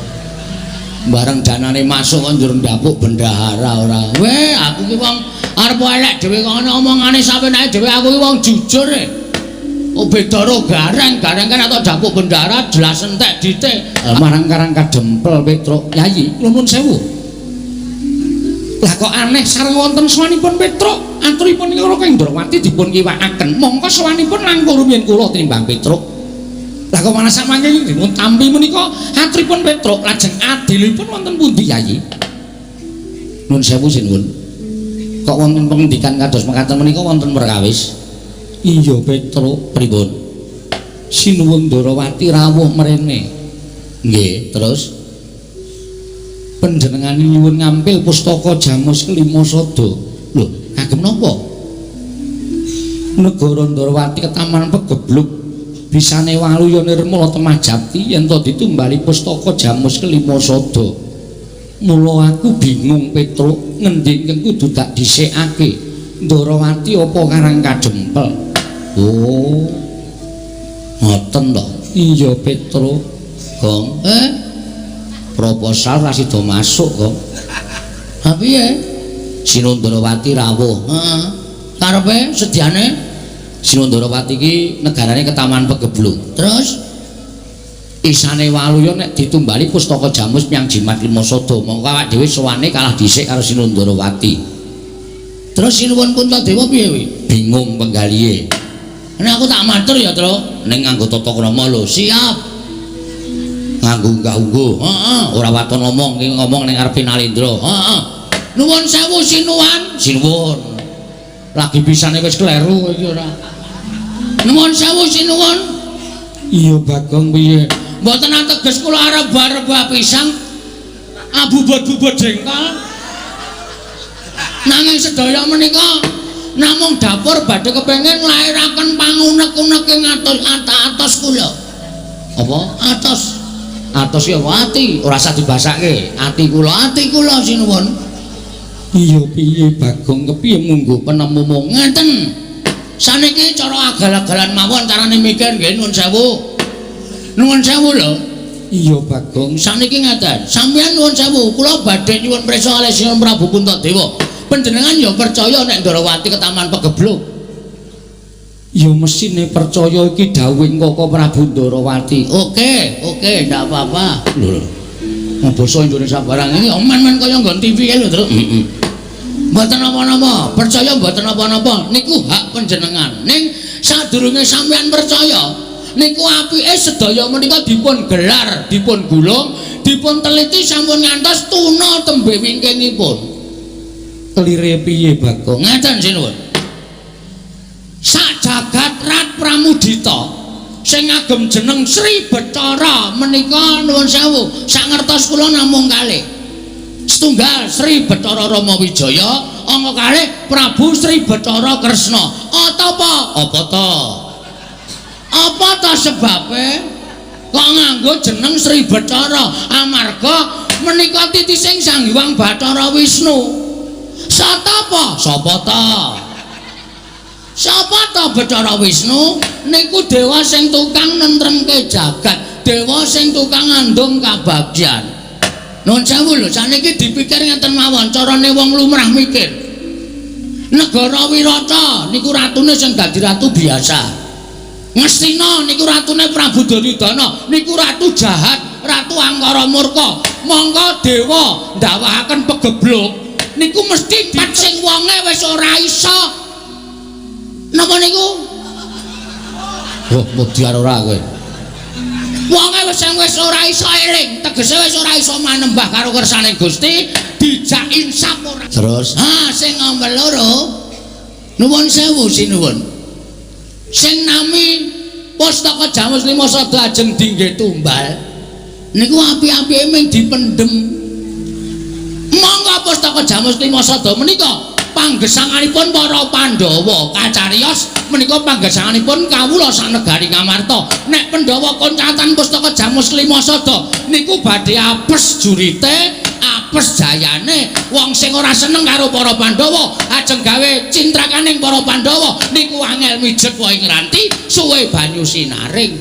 Speaker 1: Bareng danane masuk kok njur ndapuk bendahara ora. Weh, aku ki wong arep elek dhewe kok ana omongane sapenake dhewe, aku ki wong jujur e. Oh beda ro gareng, gareng kan atau dapuk bendahara jelas entek dite. Marang Karang Kadempel Petruk. Yayi, nuwun sewu. Lah kok aneh sareng wonten sowanipun Petruk, aturipun Raka Indrawati dipun kiwakaken. Mongko sowanipun langkung rumiyin kula tinimbang Petruk. Lah kok malah samangke dipun tampi menika aturipun Petruk, lajeng adilipun wonten pundi Yayi? Nuwun sewu sinuwun. Kok wonten pengendikan kados mekaten menika wonten perkawis? Iya Petruk, pripun? Sinuwun Ndrawati rawuh mrene. Nggih, terus panjenengane nyuwun ngampil pustaka Jamus Kelima Sada. Lho, kagem napa? Negara Ndrawati ketaman pegebluk bisane waluya nirmala temah jati yen to ditumbali pustaka Jamus Kelima Sada. Mula aku bingung Petruk, ngendi ingkang kudu tak dhisikake? Ndrawati apa Karang Kadempel? Oh. Ngoten to. Iya Petruk. Gong, proposal ra sida masuk kok. Ha piye? Sinundrawati rawuh. Heeh. Karepe sediane Sinundrawati iki negarane ketaman pegebluk. Terus isane waluya nek ditumbali pustaka Jamus menyang Jimat Lima Sada, mongko awak dhewe sowane kalah dhisik karo Sinundrawati. Terus Sinuwun Puntadewa piye kuwi? Bingung penggalihe. Nek aku tak matur ya, Tru, ning nganggo tata krama lho. Siap. Nganggo unggah-ungguh. Heeh, ora waton ngomong, iki ngomong ning ngarepe Nalendra. Heeh. Nuwun sewu sinuwan. Sinuwun. Lagi pisane wis kleru iki ora. Nuwun sewu sinuwun. Iya Bagong piye? Mboten ateges kula arep rebah pisang. Abubut-bubut jengkol. Nanging sedaya menika namung dapur badhe kepengin nglairaken pangunek-unek ing atos kula. Apa? Atos. Atos ya ati, ora usah dibasake. Ati kula sinuwun. Iya piye Bagong kepiye munggo penemumu ngeten. Saniki cara agal-agalan mawon carane mikir nggih nuwun sewu. Nuwun sewu lho. Iya Bagong, saniki ngeten. Sampeyan nuwun sewu, kula badhe nyuwun prisa kalih Sinuwun Prabu Puntadewa. Panjenengan ya percaya nek Ndrawati ketaman pegebluk. Ya mesine percaya iki dawuhing Koko Prabu Ndrawati. Oke, oke, ndak apa-apa. Lho. Basa Indonesia barang iki men-men kaya nggon TV kae lho, Truk. Heeh. Mboten napa-napa, percaya mboten napa-napa, niku hak panjenengan. Ning sadurunge sampeyan percaya, niku apike sedaya menika dipun gelar, dipun gulung, dipun teliti sampun ngantos tuna tembe wingkingipun. Kelire piye Bagong? Ngaten sinuwun. Sak jagat Rat Pramudita sing ngagem jeneng Sri Bathara menika nuwun sewu, sak ngertos kula namung kalih. Setunggal Sri Bathara Rama Wijaya, angka kalih Prabu Sri Bathara Kresna. Apa? Apa ta? Apa ta sebabe kok nganggo jeneng Sri Bathara? Amarga menika titising Sang Hyang Bathara Wisnu. Satapa? Sapa ta? Sapa ta Bathara Wisnu? Niku dewa sing tukang nentremke jagat, dewa sing tukang ngandung kabagyan. Nuwun sewu lho, saniki dipikir ngeten mawon, carane wong lumrah mikir. Negara Wirata niku ratune sing dadi ratu biasa. Ngastina niku ratune Prabu Duryudana, niku ratu jahat, ratu angkara murka. Mongko dewa ndawahaken pegebluk niku mesti pat sing wonge wis ora iso. Napa niku? Oh, mudyar ora kowe. Wonge wis ora iso eling, tegese wis ora iso manembah karo kersane Gusti, dijak insaf ora. Terus, ha sing nomor loro nuwun sewu sinuwun. Sing nami Pustaka Jamus Lima Sada ajeng dingge tumbal niku api-apike ming dipendhem. Monggo Pustaka Jamus Lima Sada menika panggesanganipun para Pandhawa kacariyos menika panggesanganipun kawula sanegari Ngamarta. Nek Pandhawa koncatan Pustaka Jamus Lima Sada niku badhe apes jurite, apes jayane. Wong sing ora seneng karo para Pandhawa ajeng gawe cintrakaning para Pandhawa niku angel mijet wae ngranti suwe banyu sinaring.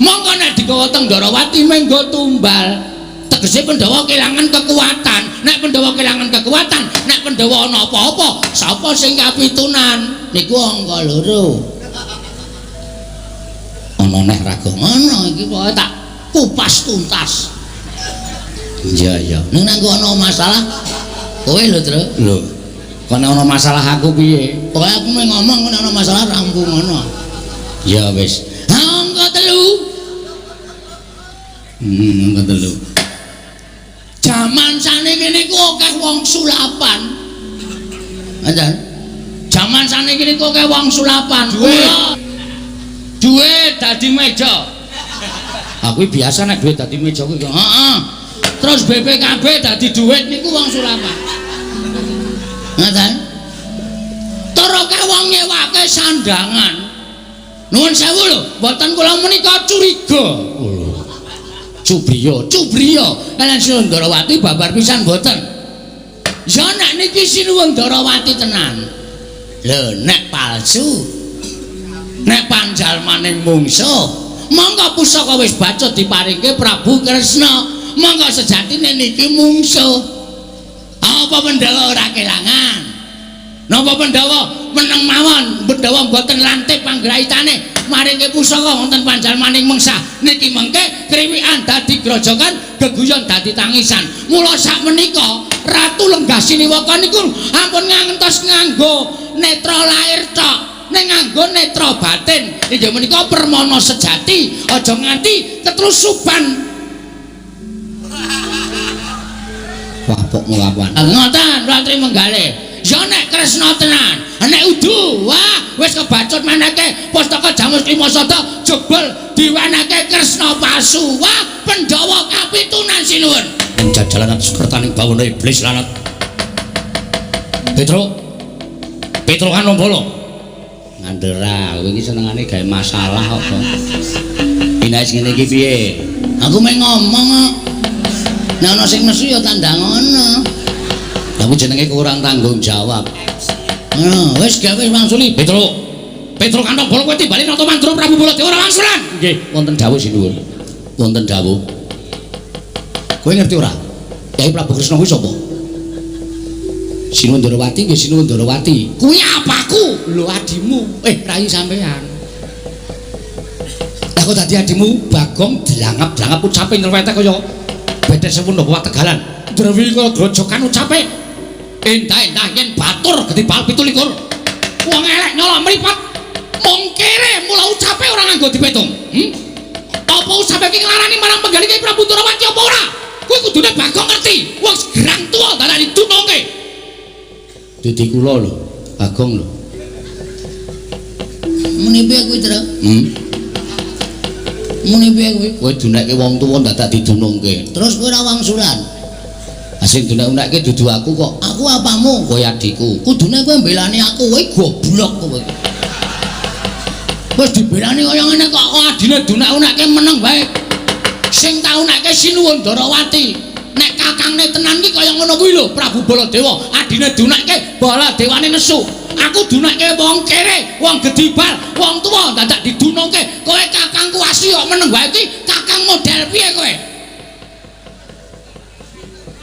Speaker 1: Monggo nek digawa teng Ndorowati menggo tumbal. Tegese Pandhawa kelangan kekuatan. Nek Pandhawa kelangan kekuatan, nek Pandhawa ana apa-apa, sapa sing kapitunan? Niku angka loro. Ana neh raga ngono iki pokoke tak kupas tuntas. Iya iya. Ning nek ana masalah kowe lho, Tru. Lho. Kok nek ana masalah aku piye? Pokoke aku mung ngomong nek ana masalah rampung ngono. Ya wis. Ha angka telu. Angka telu. Jaman saniki niku akeh wong sulapan. Ngoten. Jaman saniki niku akeh wong sulapan. Duit dadi meja. Aku biasa nek duit dadi meja kuwi. Heeh. Terus BPKB dadi duit niku wong sulapan. Ngoten. Tur akeh wong nyewake sandangan. Nuwun sewu lho, mboten kula menika curiga. Cubriya, cubriya. Kaliyan Sinuwun Ndarawati babar pisan mboten. Ya nek niki Sinuwun Ndarawati tenan. Lho nek palsu. Nek panjalmaning mungsuh, monggo pusaka wis bacut diparingke Prabu Kresna. Monggo sejatine niki mungsuh. Apa Pandhawa ora kelangan? Napa Pandhawa meneng mawon, Pandhawa mboten lantip panggraitane maringke pusaka wonten panjalmaning mengsah. Niki mengke kriwikan dadi grojogan, geguyon dadi tangisan. Mula sakmenika Ratu Lenggah Siniwaka niku ampun ngantos nganggo netra lair tok, ning nganggo netra batin. Inggih menika permana sejati, aja nganti ketrusuban. Wah, pok mulapan. Ngoten, Ratri Menggale. Ya nek Kresna tenan, nek udu, wah wis kebacut manake Pustaka Jamus Lima Sada jebul diwenehke Kresna palsu. Wah, Pandhawa kapitunan sinuwun. Jajalanan sukertaning bawana iblis lanat. Petro. Petro Kanombala. Ngandera, kowe iki senengane gawe masalah apa? Pindah ngene iki piye? Aku mung ngomong kok. Nek ana sing nesu ya tandang ngono. Aku jenenge kurang tanggung jawab. Ngono, wis gawe wangsuli. Petro. Petro Kanombala kowe timbali nata Mandura Prabu Baladewa ora wangsulan. Nggih, wonten dawuh sinuwun. Wonten dawuh. Kowe ngerti ora? Kyai Prabu Kresna kuwi sapa? Sinuwun Ndarawati nggih Sinuwun Ndarawati. Kuwi apaku? Lho adimu. Rai sampean. Lah kok dadi adimu Bagong dilangap-langap ucape nyrwetek kaya bedhe sewu napa Tegalan. Drewi kaya grojokan ucape. Endah-endah yen batur gedhe bal 27. Wong elek nyolok mripat. Mung kere mula ucape ora nganggo dipetung. Apa ucape iki nglarani marang penggalih Kyai Prabu Ndarawati apa ora? Kuwi kudune Bagong ngerti. Wong gerang tuwa dalan dunungke. Dadi kula lho, Bagong lho. Muni piye kuwi, Tru? Muni piye kuwi? Kowe dunekke wong tuwa dadak didunungke. Terus kowe ora wangsulan. Sing dunek-unekke dudu aku kok. Aku apamu? Kowe adikku. Kudune kowe mbelani aku, kowe goblok kowe. Wis dibelani kaya ngene kok adine dunek-unekke meneng wae. Sing tau nekke Sinuwun Darawati. Nek kakangne tenan ki kaya ngono kuwi lho, Prabu Baladewa. Adine dunekke, Baladewane nesu. Aku dunekke wong kere, wong gedibal, wong tuwa dadak didunungke. Kowe kakangku asli kok meneng wae iki, kakang model piye kowe?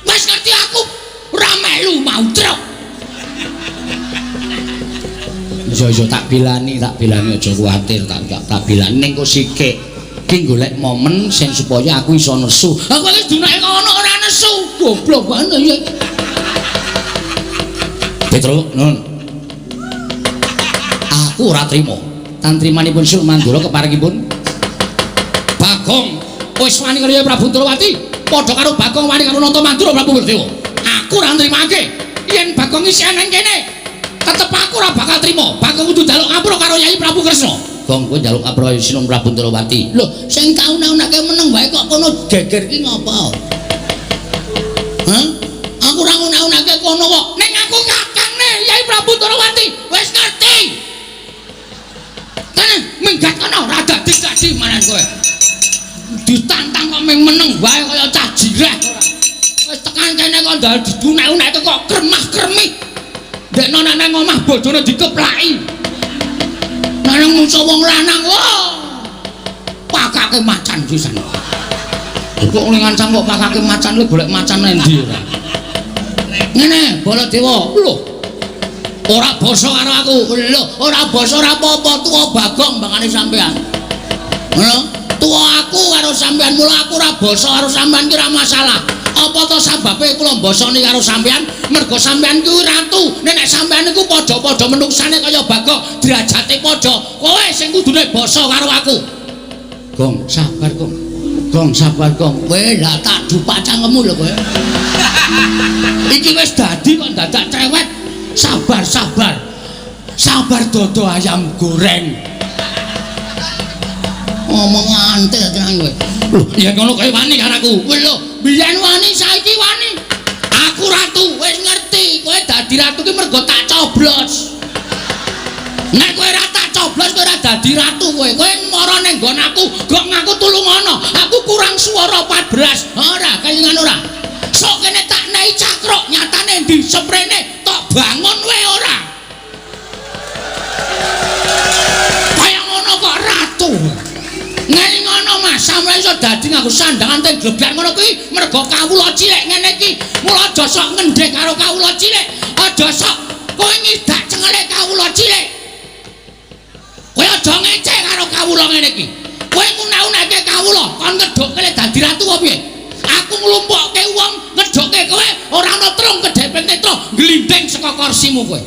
Speaker 1: Wis ngerti aku ora melu mautruk. Iya tak bilani aja kuwatir, tak bilani ning kok sikik. Ki golek momen sing supaya aku iso nesu. Aku wis dunake kono ora nesu. Goblok banget ya. Petro, nun. Aku ora trima. Tantrimanipun Sur Mandura keparengipun Bagong wis wani karo Prabu Ndrawati. Padha karo Bagong wani karo Nata Mandura Prabu Baladewa. Aku ora nrimake. Yen Bagong isih nang kene, tetep aku ora bakal trima. Bagong kudu njaluk ngapura karo Yai Prabu Kresna. Gong kowe njaluk ngapura Sinuwun Prabu Ndrawati. Lho, sing tau unek-uneke meneng wae kok kono geger ki ngopo? Hah? Aku ora unek-uneke kono kok. Ning aku kakangne Yai Prabu Ndrawati. Wis ngerti. Kene minggat kono ora dadi-dadi manan kowe. Ditantang kok ming meneng wae kaya cah jireh ora. Wis tekan kene kok ndal didunek-uneke kok kremah-kremih. Ndekno nek nang omah bojone dikeplaki. Nang musuh wong lanang, wah. Pakake macan pisan. Kok ning ngancam kok pakake macan lho golek macan nang ndi ora. Ngene, Baladewa. Lho. Ora basa karo aku. Lho, ora basa ora apa-apa tuwa Bagong mbangane sampean. Ngono? Tuwa aku karo sampean, mula aku ora basa karo sampean ki ora masalah. Apa to sababe kula mbasani karo sampean? Mergo sampean kuwi ratu. Nek sampean niku padha-padha menungsane kaya Bagong, derajate padha. Kowe sing kudune basa karo aku. Gong, sabar, Gong. Gong, sabar, Gong. Kowe lah tak dupak cangkemmu lho kowe. Iki wis dadi kok dadak cewek. Sabar, sabar. Sabar dodo ayam goreng. Ngomong ngantil tenan kowe. Lho, yen ngono kowe wani karo aku. Lho, biyen wani saiki wani. Aku ratu, wis ngerti. Kowe dadi ratu ki mergo tak coblos. Nek kowe ora tak coblos kowe ora dadi ratu kowe. Kowe mara ning nggon aku, gok ngaku tulungono. Aku kurang swara 14. Ora, kelingan ora. Sok kene tak nei cakruk, nyatane ndi seprene tok bangun wae ora. Kaya ngono kok ratu. Ngene ngono Mas, sampeyan iso dadi nganggo sandangan teng glebyar ngono kuwi mergo kawula cilik ngene iki. Mula aja sok ngendhek karo kawula cilik, aja sok kowe ngidak cengele kawula cilik. Kowe aja ngecek karo kawula ngene iki. Kowe ngunek-unekke kawula, kon ngedhukke dadi ratu apa piye? Aku nglumpukke wong ngedhukke kowe ora ana trung kedheping netra glinding saka kursimu kowe.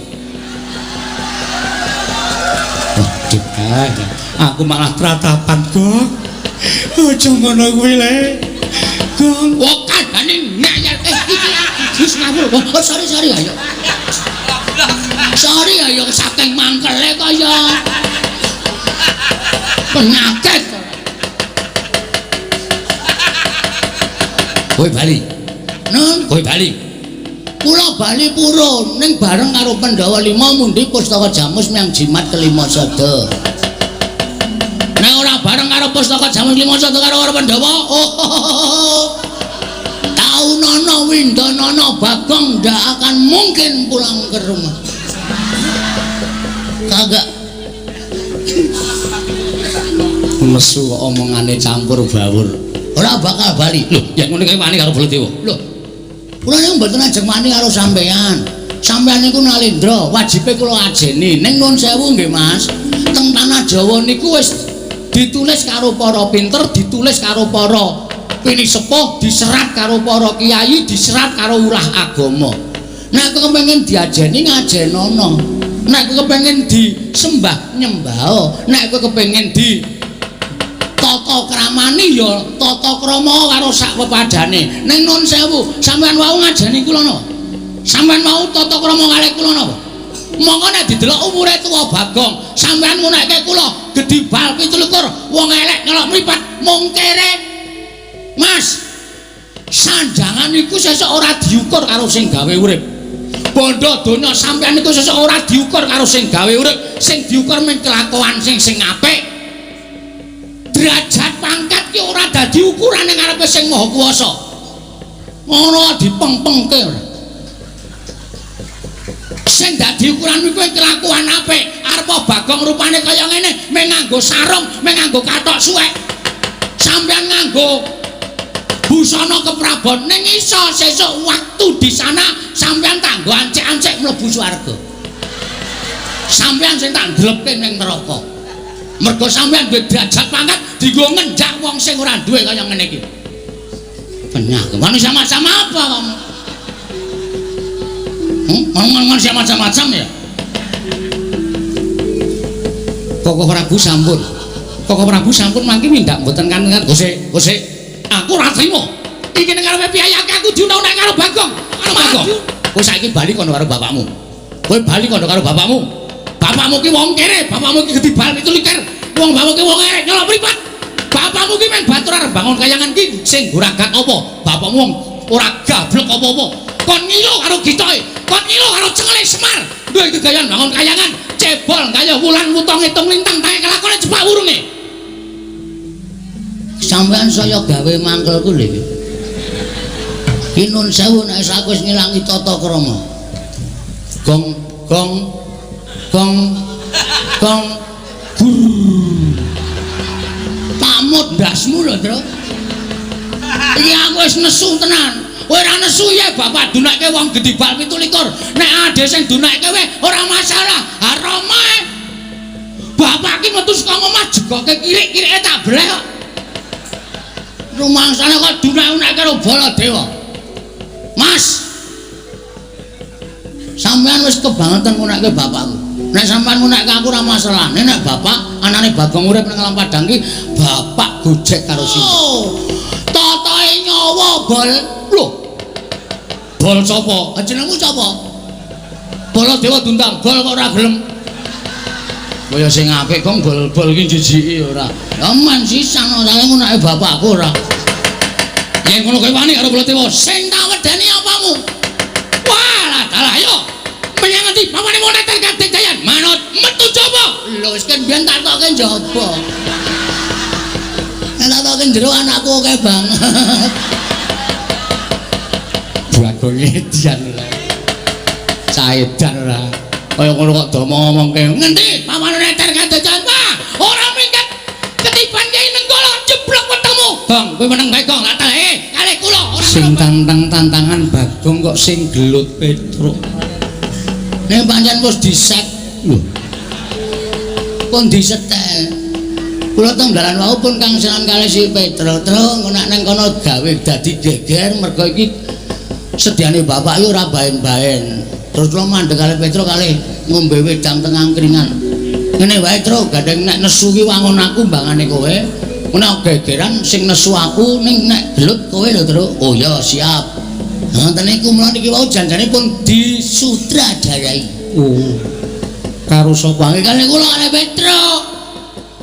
Speaker 1: Waduh, aku malah tratapan, Gong. Aja ngono kuwi, Le. Gong, kok kandhane ngeyel. Iki wis ngawur. Oh, sorry, sorry ayo. Sorry ayo saking mangkele kaya penyakit. Kowe bali. Nun, kowe bali. Kula bali purun ning bareng karo Pandhawa 5 mundi pustaka jamus miang jimat kelima sada. Nek ora bareng karo pustaka jamus lima sada karo Pandhawa, oh, taunono windanono Bagong ndak akan mungkin pulang ke rumah. Kagak. Nesu kok omongane campur bawur. Ora bakal bali. Lho, yen ngono kae wani karo Baladewa. Lho. Kula niku mboten ajeng wani karo sampean. Sampean niku nalendra, wajibe kula ajeni. Ning nuwun sewu nggih, Mas. Teng tanah Jawa niku wis ditulis karo para pinter, ditulis karo para pinisepuh, diserat karo para kiai, diserat karo ulah agama. Nek kepengin diajeni ngajenono. Nek kepengin disembah nyembah. Nek kepengin di tata kramani ya tata krama karo sak pepadane. Ning nuwun sewu, sampean wau ngajeni kula napa? Sampean mau tata krama kalih kula napa? Monggo nek didelok umure tuwa Bagong, sampean ngunekke kula gedhi bal 27, wong elek nyelok mripat mung kere. Mas. Sanjangan iku sesuk ora diukur karo sing gawe urip. Bondo donya sampean iku sesuk ora diukur karo sing gawe urip, sing diukur mung kelakuan sing apik. Derajat pangkat ki ora dadi ukuran ning ngarepe sing Maha Kuwasa. Ngono dipengpengke ora. Sing dadi ukuran kuwi kelakuan apik. Arep Bagong rupane kaya ngene, mung nganggo sarung, mung nganggo kathok suwek. Sampean nganggo busana keprabon ning iso sesuk waktu di sana sampean tanggo ancek-ancek mlebu swarga. Sampean sing tak ndlepke ning neraka. Mergo sampean duwe derajat pangkat dienggo ngenjak wong sing ora duwe kaya ngene iki. Penyah, manusia macam apa kamu? Manusia macam-macam ya? Koko Prabu sampun. Koko Prabu sampun mangke mindak mboten kangen. Gosek, gosek. Aku ora trimo. Iki ning ngarepe piyayake aku diundang-undang karo Bagong. Karo Bagong. Kowe saiki bali kono karo bapakmu. Kowe bali kono karo bapakmu. Bapakmu ki wong kere, bapakmu ki gedhi bal 27. Wong bapakmu ki wong erek nyolok mripat. Bapakmu ki men batur arep bangun kayangan ki sing guragat apa? Bapakmu wong ora gablek apa-apa. Kon ngilo karo gitoke, kon ngilo karo cengele Semar. Duwe kegayan bangun kayangan, cebol kaya wulan wutong ngitung lintang tae kelakone cepak wurunge.
Speaker 3: Sampean saya gawe mangkelku lho iki. Ki nun sewu nek aku wis ngilangi tata krama.
Speaker 1: Gong gong gong gong gur. Pamut ndasmu lho, Tru. Iki aku wis nesu tenan. Kowe ora nesu ya bapak dunake wong gedhi bal 27. Nek ade sing dunake kowe ora masalah. Haram ae. Bapak ki metu saka omah jegoke kirik-kirike tak bleh kok. Rumangsane kok dunak-dunak karo Baladewa.
Speaker 3: Mas. Sampean wis kebangetan ngunake bapakku. Nek sampean ngunake aku ora masalah. Nek bapak anane Bagong urip nang Alam Padang ki bapak gojek karo sing.
Speaker 1: Oh, totoe nyawa bol. Lho. Bol sapa?
Speaker 3: Jenengmu sapa?
Speaker 1: Baladewa diundang bol kok ora gelem. Kaya sing apik kok bol-bol iki jijiki ora.
Speaker 3: Ya men sisan ora ngunake bapakku ora.
Speaker 1: Yen ngono kowe wani karo Baladewa, sing tak wedeni apamu? Wah, dalah ayo. Menyang ngendi pawane moneter kadejayan? Manut metu jaba.
Speaker 3: Lho wis kan biyen tak tokke njaba. Nek tak tokke jero anakku akeh banget.
Speaker 1: Bagong edian ora. Caedan ora. Kaya ngono kok do ngomongke. Ngendi pawane neter kadejayan? Wah, ora minggat. Ketiban Kyai Nenggala jeblok wetengmu. Gong, kowe meneng bae gong. Lah kalih kula ora sing tantang-tantangan Bagong kok sing gelut Petruk.
Speaker 3: Nek pancen wis diset lho. Pun disetel. Kula teng dalan wau pun kangselan kalih si Petruk. Truk nek nang kono gawe dadi geger mergo iki sediane bapak iki ora baen-baen. Terus kula mandeg kalih Petruk kalih ngombe wedang teng angkringan. Ngene wae Truk, gandeng nek nesu ki wangun aku mbangane kowe. Nek gegeran sing nesu aku ning nek gelut kowe lho Truk. Oh ya siap. Ngoten niku mula niki wau janjane pun disutradarai.
Speaker 1: Oh. Karo sapa?
Speaker 3: Kalih kula kalih Petruk.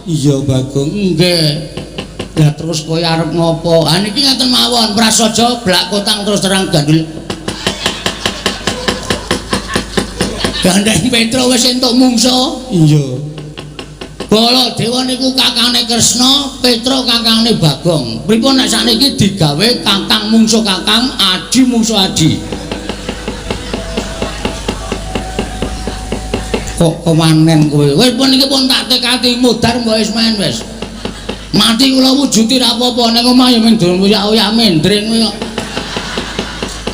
Speaker 1: Iya Bagong,
Speaker 3: nggih.
Speaker 1: Lah terus kowe arep ngopo?
Speaker 3: Ah niki ngaten mawon, prasaja blak kotang terus terang gandul. Gandeng Petruk wis entuk mungsa.
Speaker 1: Iya.
Speaker 3: Baladewa niku kakangne Kresna, Petruk kakangne Bagong. Pripun nek sakniki digawe kakang mungsuh kakang, adi mungsuh adi.
Speaker 1: Kok kewanen kowe?
Speaker 3: Wis pun iki pun tak tekati mudhar mbok wis main wis. Mati kula wujuti ra apa-apa ning omah ya mung oyak-oyak mendring kowe kok.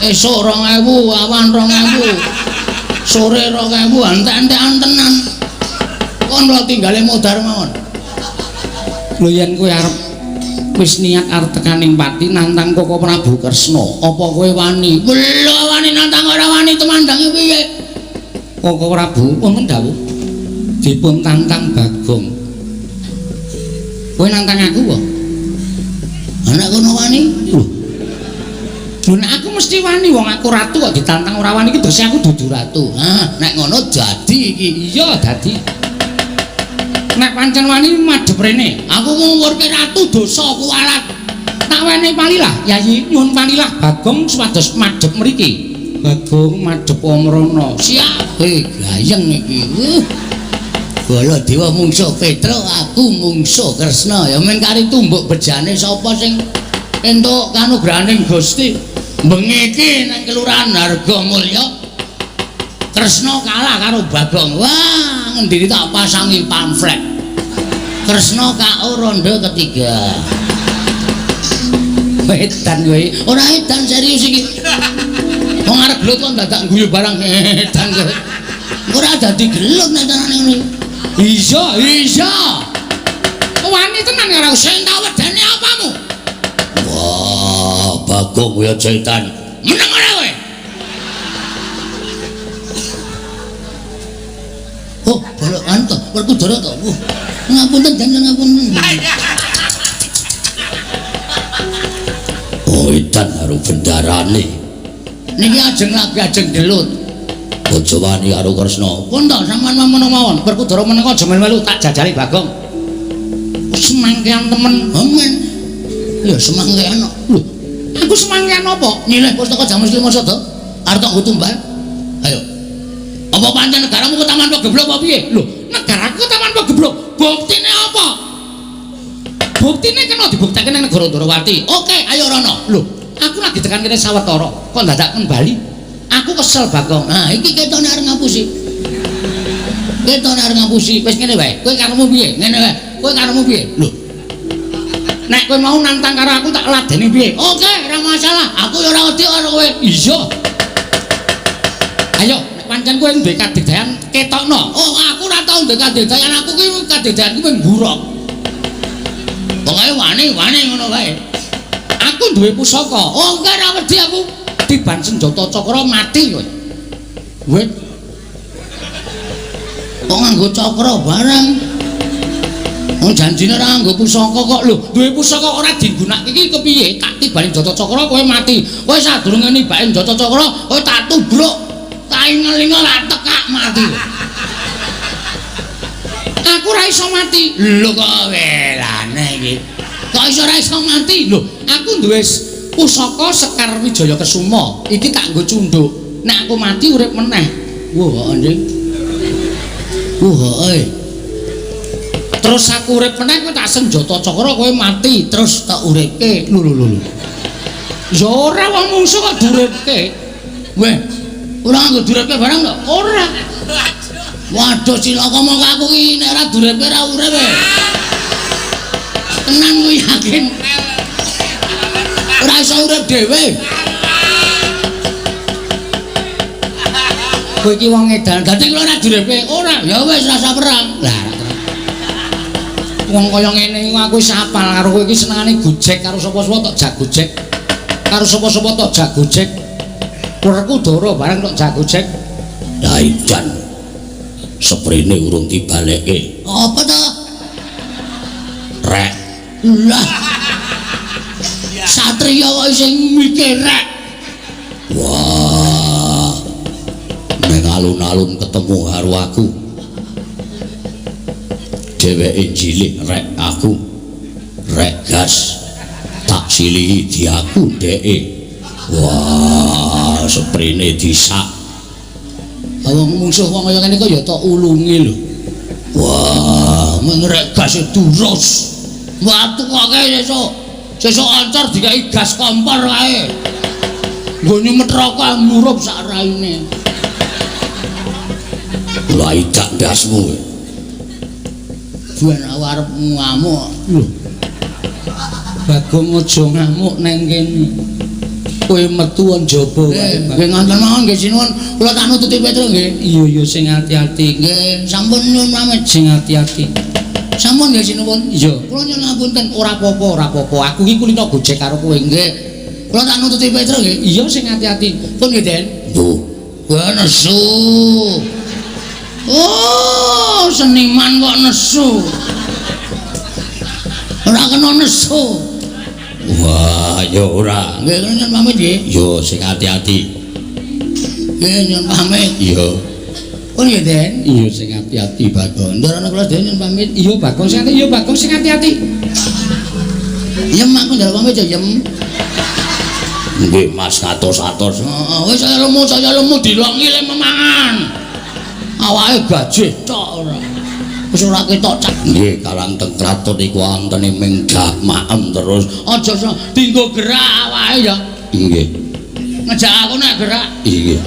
Speaker 3: Esuk 2000, awan 2000. Sore 2000, entek-entekan tenan. Kon lho tinggale mudhar mawon.
Speaker 1: Lho yen kowe arep wis niat arep tekaning pati nantang Koko Prabu Kresna,
Speaker 3: apa kowe wani? Lho wani nantang ora wani tumandange piye?
Speaker 1: Koko Prabu wonten dawuh dipun tantang Bagong. Kowe nantang aku apa?
Speaker 3: Nek kono wani?
Speaker 1: Lho. Lho nek aku mesti wani wong aku ratu kok ditantang ora wani iki dose aku dudu ratu.
Speaker 3: Hah, nek ngono dadi iki.
Speaker 1: Iya dadi. Nek pancen wani madhep rene.
Speaker 3: Aku ngungkurke ratu dosa kuwalat.
Speaker 1: Tak wenehi palilah, Yayi, nyuwun palilah Bagong supados madhep mriki. Bagong madhep mrono.
Speaker 3: Siap. Gayeng iki. Baladewa mungsuh Petruk, aku mungsuh Kresna. Ya men kari tumbuk bejane sapa sing entuk kanugrahaning Gusti. Bengi iki nang Kelurahan Hargomulya Kresna kalah karo Bagong. Wah, ngendiri tak pasangi pamflet. Kresna KO ronde ketiga.
Speaker 1: Edan kowe.
Speaker 3: Ora edan, serius iki. Wong arep gelut kok dadak guyu barang edan kowe. Ora dadi gelut nek tenane ngono.
Speaker 1: Iya,
Speaker 3: iya.
Speaker 1: Wani tenan karo
Speaker 3: sing tak wedeni apamu?
Speaker 1: Wah, Bagong ya setan.
Speaker 3: Meneng ora kowe? Oh, bolokan to, Werkudara to. Ngapunten jan ngapunten.
Speaker 1: Oh, edan karo bendarane.
Speaker 3: Niki ajeng lagi ajeng gelut.
Speaker 1: Aja wani karo Kresna.
Speaker 3: Pun to sampean meneng mawon.
Speaker 1: Werkudara meneng aja melu-melu tak jajali Bagong. Semangkean temen.
Speaker 3: Amin. Ya semangkean kok.
Speaker 1: Lho, aku semangkean apa?
Speaker 3: Nyileh pustaka Jamus Lima Sada. Arep tak nggo tumbal. Ayo. Apa pancen negaramu kok taman pegeblok apa piye?
Speaker 1: Lho, negaraku taman pegeblok. Buktine apa? Buktine kena dibuktekke nang negara Ndrawati.
Speaker 3: Oke, ayo rono.
Speaker 1: Lho, aku lagi tekan kene sawetara, kok dadak kembali. Aku kesel Bagong.
Speaker 3: Nah, iki ketone arep ngapusi. Ketone arep ngapusi.
Speaker 1: Wis ngene wae. Kowe karepmu piye?
Speaker 3: Ngene wae. Kowe karepmu piye?
Speaker 1: Lho. Nek kowe mau nantang karo aku tak ladeni piye?
Speaker 3: Oke, ora masalah. Aku ya ora wedi karo kowe.
Speaker 1: Iya. Ayo, nek pancen kowe duwe kadigdayan ketokno.
Speaker 3: Oh, aku ora tau duwe kadigdayan. Aku ki kadigdayanku mung buruk. Pokoke wani-wani ngono wae.
Speaker 1: Aku duwe pusaka.
Speaker 3: Oh, enggak ora wedi aku.
Speaker 1: Tiban senjata cakra mati kowe.
Speaker 3: Wit. Kok nganggo cakra barang? Wong janjine ora nganggo pusaka kok.
Speaker 1: Lho, duwe pusaka ora digunakake iki kepiye? Tak tibani senjata cakra kowe mati.
Speaker 3: Kowe sadurunge nibake senjata cakra, kowe tak tubruk. Tak ingel-ingel tak tekak mati.
Speaker 1: Aku ora iso mati.
Speaker 3: Lho kok welane iki. Kok iso ora iso mati?
Speaker 1: Lho, aku duwe pusaka Sekar Wijaya Kesuma. Iki tak nggo cunduk. Nek aku mati urip meneh.
Speaker 3: Wah, anjing. Wah, eh.
Speaker 1: Terus aku urip meneh kowe tak senjata cakra kowe mati,
Speaker 3: terus tak uripke.
Speaker 1: Lho lho lho. Ya ora wong mungsuh kok diuripke.
Speaker 3: Weh, ora nganggo diuripke barang to?
Speaker 1: Ora.
Speaker 3: Waduh cilaka mongko aku ki nek ora diuripke ora urip. Tenan ku yakin. Ora iso urip dhewe.
Speaker 1: Kowe iki wong edan.
Speaker 3: Dadi kula ora diuripke.
Speaker 1: Ora.
Speaker 3: Ya wis rasa perang.
Speaker 1: Lah wong kaya ngene iku aku wis apal karo kowe iki senengane gojek karo sapa-sapa tok jagojek. Karo sapa-sapa tok jagojek. Werkudara bareng tok jagojek.
Speaker 3: Lah edan.
Speaker 1: Seprene urung dibalekke.
Speaker 3: Apa to?
Speaker 1: Rek.
Speaker 3: Lah. Satria kok sing mikir rek.
Speaker 1: Wah. Ning alun-alun ketemu karo aku. Dheweke cilik rek aku. Rek gas. Tak silihi diaku dheke. Wah, seprene disak.
Speaker 3: Wong mungsuh wong kaya ngene kok ya tok ulungi lho. Wah, mengrek gas durus. Watu akeh sesuk. Sesuk ancor dikai gas kompor kae. Nggo nyumet rokok murup sak raine.
Speaker 1: Lah idak ndasmu.
Speaker 3: Ben aku arep ngamuk.
Speaker 1: Lho. Bagong aja ngamuk nang kene. Kowe metu njaba wae.
Speaker 3: Nggih ngoten mawon nggih sinuwun. Kula tak nututi Petro nggih.
Speaker 1: Iya iya sing ati-ati.
Speaker 3: Nggih, sampun nyuwun pamit.
Speaker 1: Sing ati-ati.
Speaker 3: Sampun nggih sinuwun.
Speaker 1: Iya.
Speaker 3: Kula nyuwun ngapunten.
Speaker 1: Ora apa-apa, ora apa-apa. Aku iki kulino gojek karo kowe.
Speaker 3: Nggih. Kula tak nututi Petro nggih.
Speaker 1: Iya sing ati-ati.
Speaker 3: Pun nggih, Den.
Speaker 1: Lho.
Speaker 3: Wah nesu. Oh, seniman kok nesu. Ora kena nesu.
Speaker 1: Wah, ya ora.
Speaker 3: Nggih, nyuwun pamit nggih.
Speaker 1: Yo sing ati-ati.
Speaker 3: Nggih, nyuwun pamit.
Speaker 1: Iya.
Speaker 3: Pun nggih, Den.
Speaker 1: Iya sing ati-ati, Bagong.
Speaker 3: Ndarana kula den nyuwun pamit.
Speaker 1: Iya, Bagong sing ati, iya Bagong sing ati-ati.
Speaker 3: Yem aku njaluk pamit ya, Yem.
Speaker 1: Nggih, Mas ngatos-atos.
Speaker 3: Heeh, wis saya lemu dilongi le memangan. Awake gajih tok ora. Wis ora ketok cak.
Speaker 1: Nggih, kalang teng kraton iku antene ming gak maem terus.
Speaker 3: Aja dinggo gerak awake ya.
Speaker 1: Nggih.
Speaker 3: Ngejak aku nek gerak.
Speaker 1: Nggih.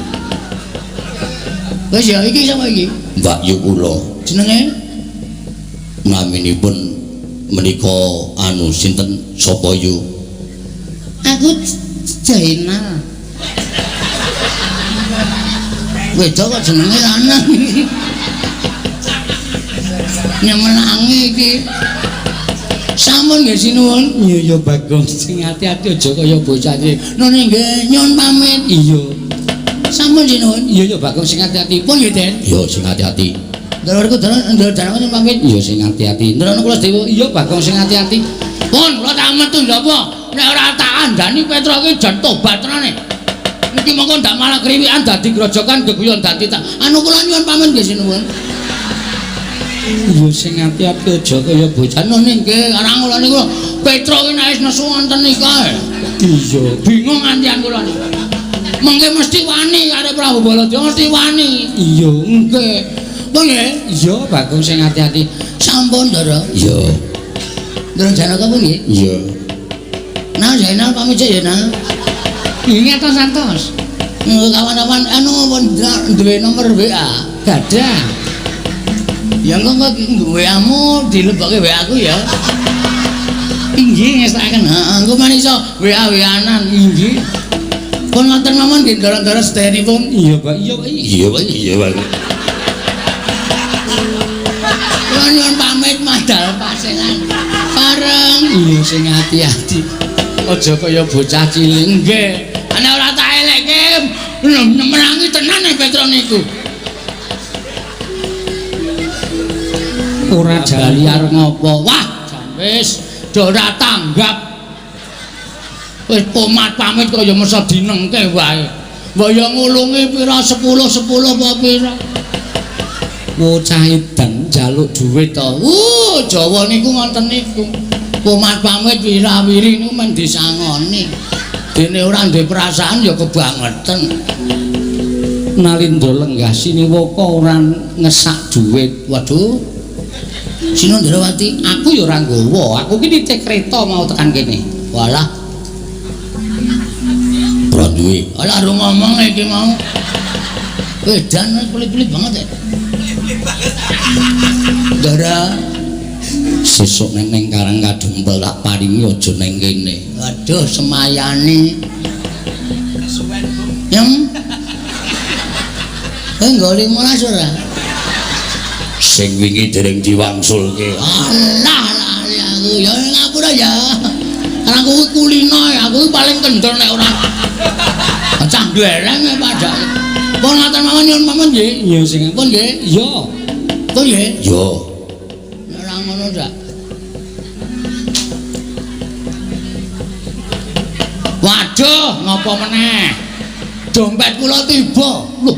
Speaker 3: Wis ya iki sapa iki?
Speaker 1: Mbak Yu kula.
Speaker 3: Jenenge
Speaker 1: naminipun menika anu sinten sapa yu?
Speaker 3: Aku Jainal. Wedok kok jenenge lanang. Nyemelangi iki. Sampun nggih sinuwun.
Speaker 1: Iya ya Bagong, sing ati-ati aja kaya bocah iki.
Speaker 3: Nune nggih nyuwun pamit.
Speaker 1: Iya.
Speaker 3: Sampun sinuwun.
Speaker 1: Iya ya Bagong sing ati-ati.
Speaker 3: Pun nggih, Den.
Speaker 1: Iya sing ati-ati.
Speaker 3: Ndoro ndoro danang nyuwun pamit.
Speaker 1: Iya sing ati-ati.
Speaker 3: Ndoro kula dewa.
Speaker 1: Iya Bagong sing ati-ati.
Speaker 3: Pun kula tak metu napa? Nek ora tak kandhani Petro iki jan tobat tenane. Niki mongko ndak malah kriwikan dadi grojokan geguyon dadi tak. Anu kula nyuwun pamit nggih sinuwun.
Speaker 1: Iya sing ati-ati aja kaya bocah
Speaker 3: nune nggih karang kula niku Petro iki nek wis nesu wonten nika.
Speaker 1: Iya,
Speaker 3: bingung ngantian kula niku. Mengke mesti wani karo Prabu Baladewa mesti wani.
Speaker 1: Iya,
Speaker 3: nggih. Pun nggih.
Speaker 1: Iya, Bagong sing ati-ati.
Speaker 3: Sampun, Ndara.
Speaker 1: Iya.
Speaker 3: Ndara Janaka pun nggih.
Speaker 1: Iya.
Speaker 3: Nah, Zainal pamit ya, Nah.
Speaker 1: Ingat to santos.
Speaker 3: Kawan-kawan anu pun duwe nomor WA.
Speaker 1: Gadah.
Speaker 3: Ya engko WA-mu dilebokke WA aku ya.
Speaker 1: Inggih ngestakaken.
Speaker 3: Heeh, engko men iso WA-WA-nan.
Speaker 1: Inggih.
Speaker 3: Pun ngoten mawon nggih ndara-ndara sedayanipun.
Speaker 1: Iya, Pak. Iya, Pak. Iya, Pak. Iya, Pak.
Speaker 3: Kula nyuwun pamit madal pasengan. Pareng.
Speaker 1: Iya sing ati-ati. Aja kaya bocah cilik.
Speaker 3: Nggih. Ana ora tak elekke menangi tenan e Petro niku.
Speaker 1: Ora
Speaker 3: jali arep ngopo. Wah, jan wis do ora tanggap. Wis pomat pamit kaya mesa dinengke wae. Mbok ya ngulungi pira 10 10 apa pira.
Speaker 1: Bocah edan njaluk
Speaker 3: dhuwit to. Jawa niku ngoten niku. Pomat pamit wirawiri niku men disangoni. Dene ora duwe perasaan ya kebangetan.
Speaker 1: Nalindra lenggah siniwaka ora ngesak dhuwit.
Speaker 3: Waduh. Sinundrawati,
Speaker 1: aku ya ora nggawa. Aku ki nitih kereta mau tekan kene.
Speaker 3: Walah.
Speaker 1: Ora duwe.
Speaker 3: Alah ro ngomong iki mau. Edan pelit-pelit banget ya.
Speaker 2: Pelit-pelit banget.
Speaker 3: Ndara
Speaker 1: sesuk nek ning Karang Kadempel tak paringi aja ning kene.
Speaker 3: Waduh, semayane.
Speaker 2: Kesuwen, Bu.
Speaker 3: Yang kowe nggo 15 ora?
Speaker 1: Sing wingi dereng diwangsulke.
Speaker 3: Alah, lali aku ya ngapura ya. Karena aku kulino, aku paling kendor nek ora. Cah glereng padake. Pun ngaten mawon nyuwun pamit nggih.
Speaker 1: Iya sing
Speaker 3: pun nggih.
Speaker 1: Iya.
Speaker 3: Pun nggih.
Speaker 1: Iya.
Speaker 3: Nek ora ngono ndak. Waduh, ngopo meneh? Dompet kula tiba. Lho,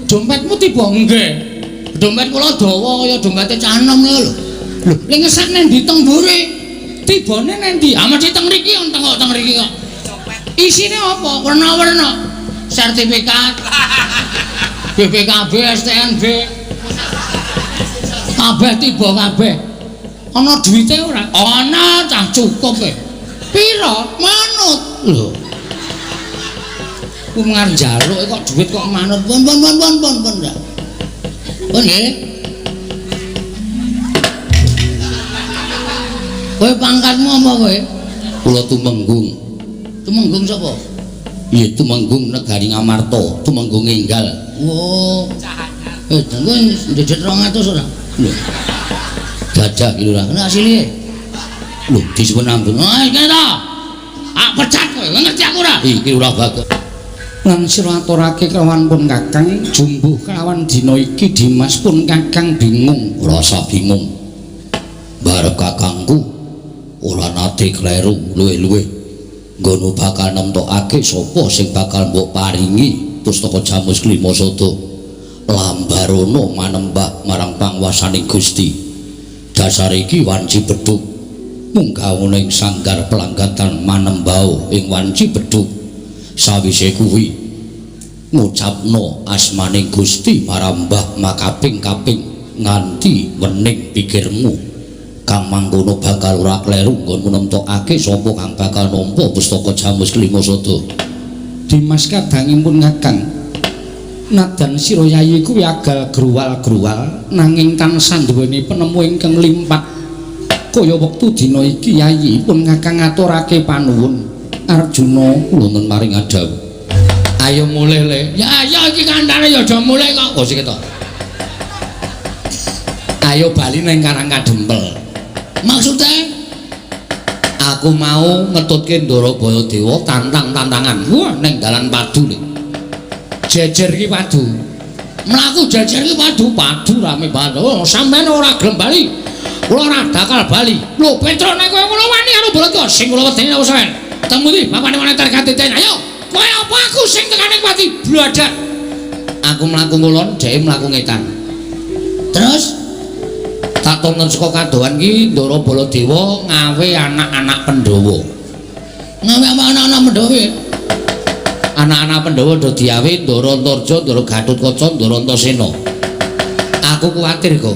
Speaker 3: dompetmu tiba? Nggih. Dompet kula dawa kaya dompete cah enom lho. Lho, lha ngesak nang ndi teng mburi? Tibane nang ndi? Ah mesti teng mriki, teng kok teng mriki kok. Isine apa? Werna-werna. Sertifikat. BPKB, STNB. Kabeh tiba kabeh. Ana duwite ora? Ana, cah cukup e. Pira? Manut. Lho. Ku ngarep njaluk kok duit kok manut. Pun pun pun pun pun pun. Pun nggih. Kowe pangkatmu apa kowe?
Speaker 1: Kula Tumenggung.
Speaker 3: Tumenggung sapa?
Speaker 1: Iya, Tumenggung Negari Ngamarta, Tumenggung Enggal.
Speaker 3: Oh. Kowe ndedet 200 ora?
Speaker 1: Lho. Gajah iki ora.
Speaker 3: Ora asline.
Speaker 1: Lho, disuwun ampun.
Speaker 3: Ah, iki ta. Ah, pecat kowe. Ngerti aku ora?
Speaker 1: Iki ora bagus. Lan sira aturake kelawan pun Kakang jumbuh kelawan dina iki Dimas pun Kakang bingung, rasa bingung. Barep kakangku ora nate kleru luwih-luwih. Nggono bakal nemtokake sapa sing bakal mbok paringi pustaka Jamus Klima Sada. Lambarono manembah marang pangwasaning Gusti. Dasar iki wanci bedhug. Munggah ing sanggar pelanggatan manembao ing wanci bedhug. Sawise kuwi ngucapno asmaning Gusti marambah makaping-kaping nganti wening pikirmu. Kang mangkono bakal ora kleru nggonmu nemtokake sapa kang bakal nampa pustaka Jamus Kelima Sada. Dimas kadangipun Kakang, nadan sira yayi kuwi agal gruwal-gruwal nanging tansah duweni penemu ingkang limpat. Kaya wektu dina iki yayi pun Kakang ngaturake panuwun. Arjuna kula nuwun maring adhawuh. Ayo mulih le. Ya ayo iki kandhane ya aja mulih kok. Oh sik to. Ayo bali ning Karang Kadempel. Maksude aku mau ngetutke Ndara Baladewa tantang-tantangan. Wah ning dalan padu le. Jejer iki padu. Mlaku jejer iki padu, padu rame banget. Oh sampean ora gelem bali. Kula ora bakal bali. Lho Petro nek kowe ngono wani karo Baladewa sing kula wedeni apa sampean? Temu ndi bapane moneter katiten. Ayo. Kowe apa aku sing tekane pati bladak. Aku mlaku ngulon, dheke mlaku ngetan. Terus tak tonton saka kadohan ki Ndara Baladewa ngawe anak-anak Pandhawa. Ngawe anak-anak Pandhawa. Anak-anak Pandhawa do diawe Ndara Antarja, Ndara Gatotkaca, Ndara Antasena. Aku kuwatir kok.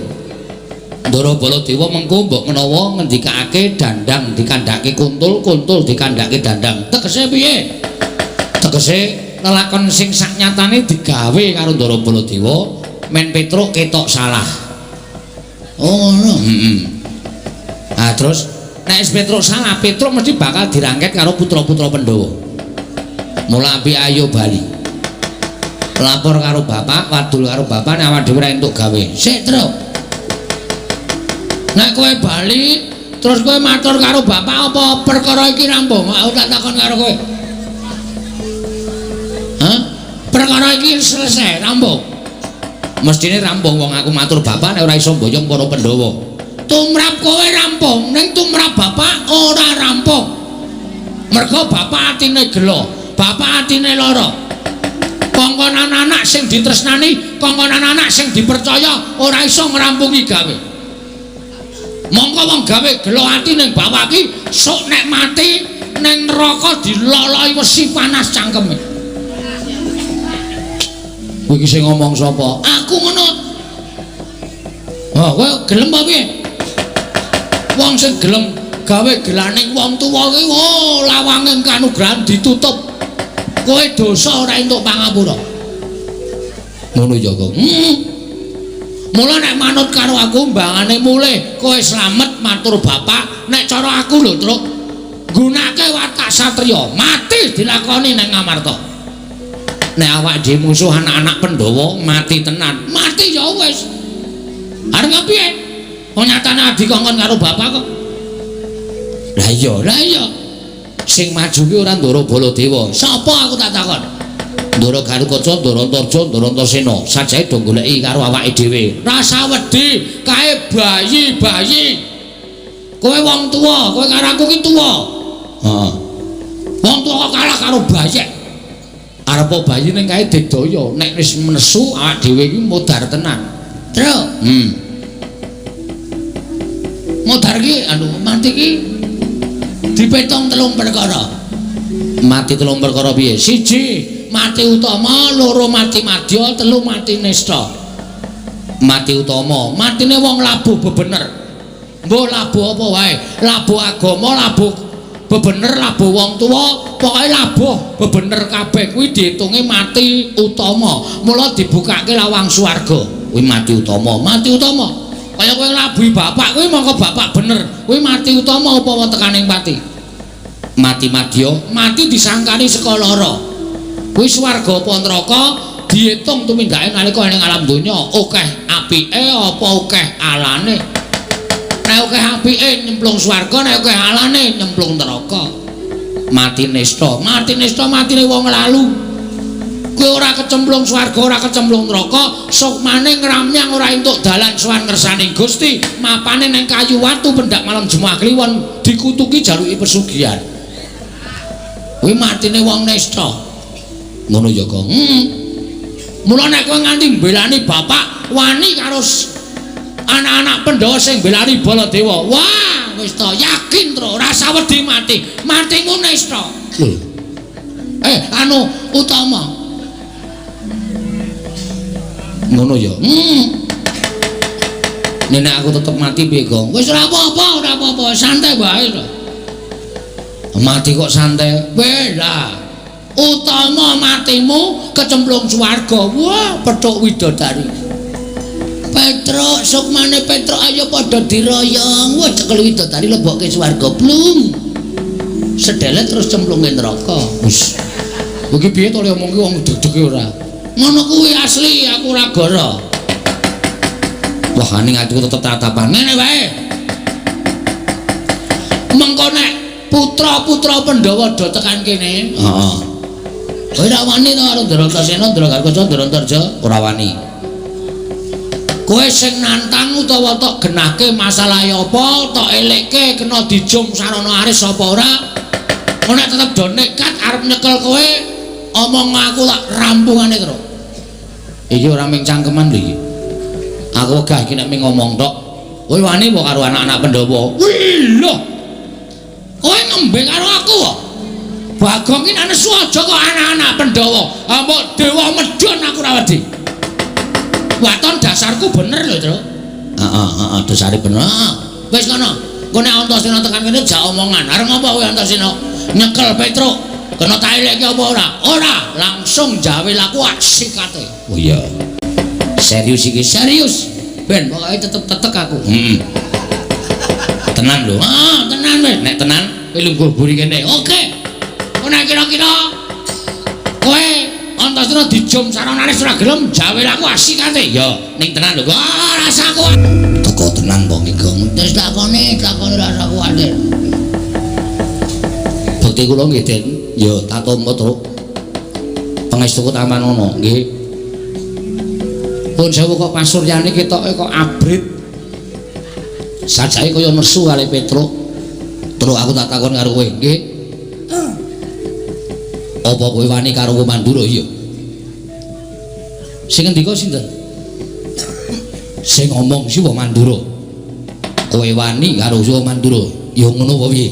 Speaker 1: Ndara Baladewa mengko mbok menawa ngendikake dandang dikandhake kuntul, kuntul dikandhake dandang. Tegese piye? Tegese lelakon sing saknyatane digawe karo Ndara Baladewa men Petruk ketok salah. Oh ngono. Heeh. Ah terus nek wis Petruk salah, Petruk mesti bakal dirangket karo putra-putra Pandhawa. Mula api ayo bali. Lapor karo bapak, wadul karo bapak nek awak dhewe ora entuk gawe. Sik, Truk. Nek kowe bali terus kowe matur karo bapak apa perkara iki rampung? Aku tak takon karo kowe. Hah? Perkara iki selesai, rampung. Mestine rampung wong aku matur bapak nek ora iso mboyong para Pandhawa. Tumrap kowe rampung, ning tumrap bapak ora rampung. Mergo bapak atine gelo, bapak atine lara. Kongkonan anak sing ditresnani, kongkonan anak sing dipercaya ora iso ngrampungi gawe. Mongko wong gawe gelo ati ning bapak iki sok nek mati ning neraka diloloi wesi panas cangkeme. Kowe iki sing ngomong sapa? Aku ngono. Oh, kowe gelem apa piye? Wong sing gelem gawe gelaning wong tuwa kuwi, oh, lawange kanugrahan ditutup. Kowe dosa ora entuk pangapura. Ngono ya, Kang. Mula nek manut karo aku mbangane mulih, kowe slamet matur bapak, nek cara aku lho, Truk. Gunake watak satriya, mati dilakoni ning Ngamarta. Nek awak dhewe musuh anak-anak Pandhawa mati tenan. Mati ya wis. Arep piye? Wong nyatane adi kongkon karo bapak kok. Lah iya, lah iya. Sing maju ki ora Ndara Baladewa. Sapa aku tak takon? Ndara Gatotkaca, Ndara Antarja, Ndara Antasena. Sajae do goleki karo awake dhewe. Rasa wedi kae bayi-bayi. Kowe wong tuwa, kowe karo aku ki tuwa. Heeh. Wong tuwa kok kalah karo bayek. Arep bayi ning kae digdaya, nek wis nesu awak dhewe iki modar tenan. Truk. Modar ki anu mati ki dipetong telung perkara. Mati telung perkara piye? Siji, mati utama, loro mati madya, telu mati nista. Mati utama, matine wong labuh bebener. Mbuh labuh apa wae, labuh agama, labuh bebener, labuh wong tuwa, pokoke labuh bebener kabeh kuwi diitunge mati utama. Mula dibukake lawang swarga. Kuwi mati utama, mati utama. Kaya kowe nglabuhi bapak kuwi mongko bapak bener. Kuwi mati utama apa tekaning pati? Mati madya, mati disangkani saka lara. Kuwi swarga apa neraka diitung tumindake nalika ning alam donya, akeh apike apa akeh alane. Nek akeh apike nyemplung swarga, nek akeh alane nyemplung neraka. Mati nista, mati nista matine wong lalu. Kowe ora kecemplung swarga, ora kecemplung neraka, sukmane ngramyang ora entuk dalan sowan ngersane Gusti, mapane ning kayu watu pendak malam Jumat Kliwon dikutuki jaluki pesugihan. Kuwi matine wong nista. Ngono ya, Kang. Mula nek kowe nganti mbelani bapak, wani karo anak-anak Pandhawa sing mbelani Baladewa. Wah, Wis to, yakin Tru, ora usah wedi mati. Matimu nista. Lho. Anu Utama. Ngono ya. Nek aku tetep mati piye, Gong? Wis ora apa-apa, ora apa-apa, santai wae to. Mati kok santai. Weh lah. Utama matimu kecemplung swarga. Wah, petuk widodari. Petruk, sukmane Petruk ayo padha diroyong. Wah, cekel widodari lebokke swarga. Blung. Sedelet terus cemplunge neraka. Wis. Iki piye to le omong ki wong deg-dege ora? Ngono kuwi asli, aku ora goro. Wah, ning atiku tetep tatapan. Ngene wae. Mengko nek putra-putra Pandhawa do tekan kene. Heeh. Kowe ora wani to karo Ndaratasena, Ndarakarkaca, Ndarantarja? Ora wani. Kowe sing nantang utawa tok genahke masalahe apa, tok elekke kena dijum sarana aris apa ora? Nek tetep do nekat arep nyekel kowe, omong aku tak rampungane terus. Iki ora mung cangkeman lho iki. Aku wegah iki nek mung ngomong tok. Kowe wani apa karo anak-anak Pandhawa? Wih lho. Kowe ngembe karo aku kok. Bagong ki nek nesu aja kok anak-anak Pandhawa. Mbok dewa medhun aku ora wedi. Waton dasarku bener lho, Tru. Heeh, heeh, dasare bener. Heeh. Wis kono. Engko nek Antasena tekan kene jak omongan. Arep ngopo kowe Antasena? Nyekel Petruk. Kena tak elekke apa ora? Ora, langsung jawe laku asikate. Oh iya. Serius iki, serius. Ben pokoke tetep tetek aku. Heeh. Tenan lho. Ah, tenan wis. Nek tenan kowe lungguh buri kene. Oke. Kok nek kira-kira kowe Antasena dijum saranane ora gelem jawe laku asikate. Ya, ning tenan lho. Ah, rasaku. Teko tenan wong iki. Wis takone, takone rasa kuwatir. Bekti kula nggih, Den. Ya tatompa, Truk. Pangestuku tamanono, nggih. Pun sewu kok pasuryane ketoke kok abrit. Sajake kaya nesu kali Petruk. Truk aku tak takon karo kowe, nggih. Apa kowe wani karo Mandura? Iya. Sing ngendika sinten? Sing ngomong Siwa Mandura. Kowe wani karo Siwa Mandura? Ya ngono apa piye?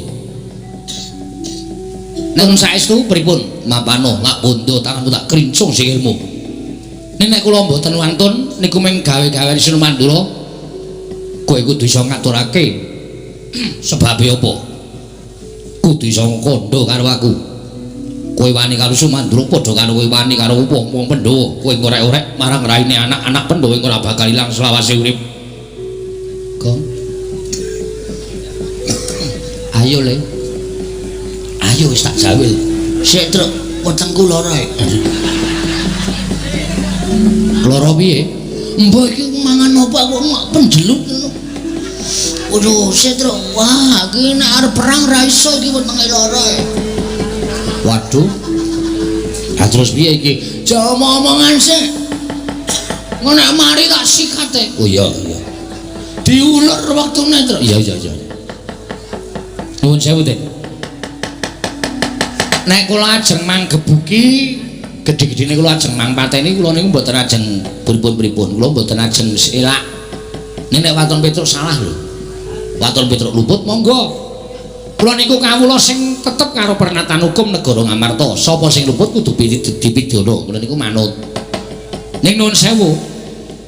Speaker 1: Nek saestu pripun? Mapano lak bondo tanganku tak krincung sikilmu. Nek kula mboten wantun niku mung gawe-gawe Siwa Mandura. Kowe kudu iso ngaturake sebabe apa? Kudu iso kandha karo aku. Kowe wani karo Sumandura padha karo kowe wani karo wong-wong Pandhawa. Kowe ngorek-orek marang raine anak-anak Pandhawa ora bakal ilang selawase urip. Gong. Ayo le. Ayo wis tak jawil. Sik, Truk, wetengku lara. Lara piye? Mbah iki mangan apa aku mak penjelut ngono. Waduh, sik, Truk. Wah, iki nek arep perang ra iso iki wetenge lara. Waduh. Ha terus piye iki? Aja omong-omongan sik. Ngono nek mari tak sikate. Oh iya, iya. Diulur wektune, Truk. Iya, iya, iya. Nuwun sewu, Den. Nek kula ajeng manggebuki gedhe-gedhene kula ajeng mangpateni kula niku mboten ajeng pripun-pripun. Kula mboten ajeng selak. Nek waton Petruk salah lho. Waton Petruk luput monggo. Kula niku kawula sing tetep karo pernatan hukum negara Ngamarta. Sapa sing luput kudu dipidana. Kula niku manut. Ning nuwun sewu.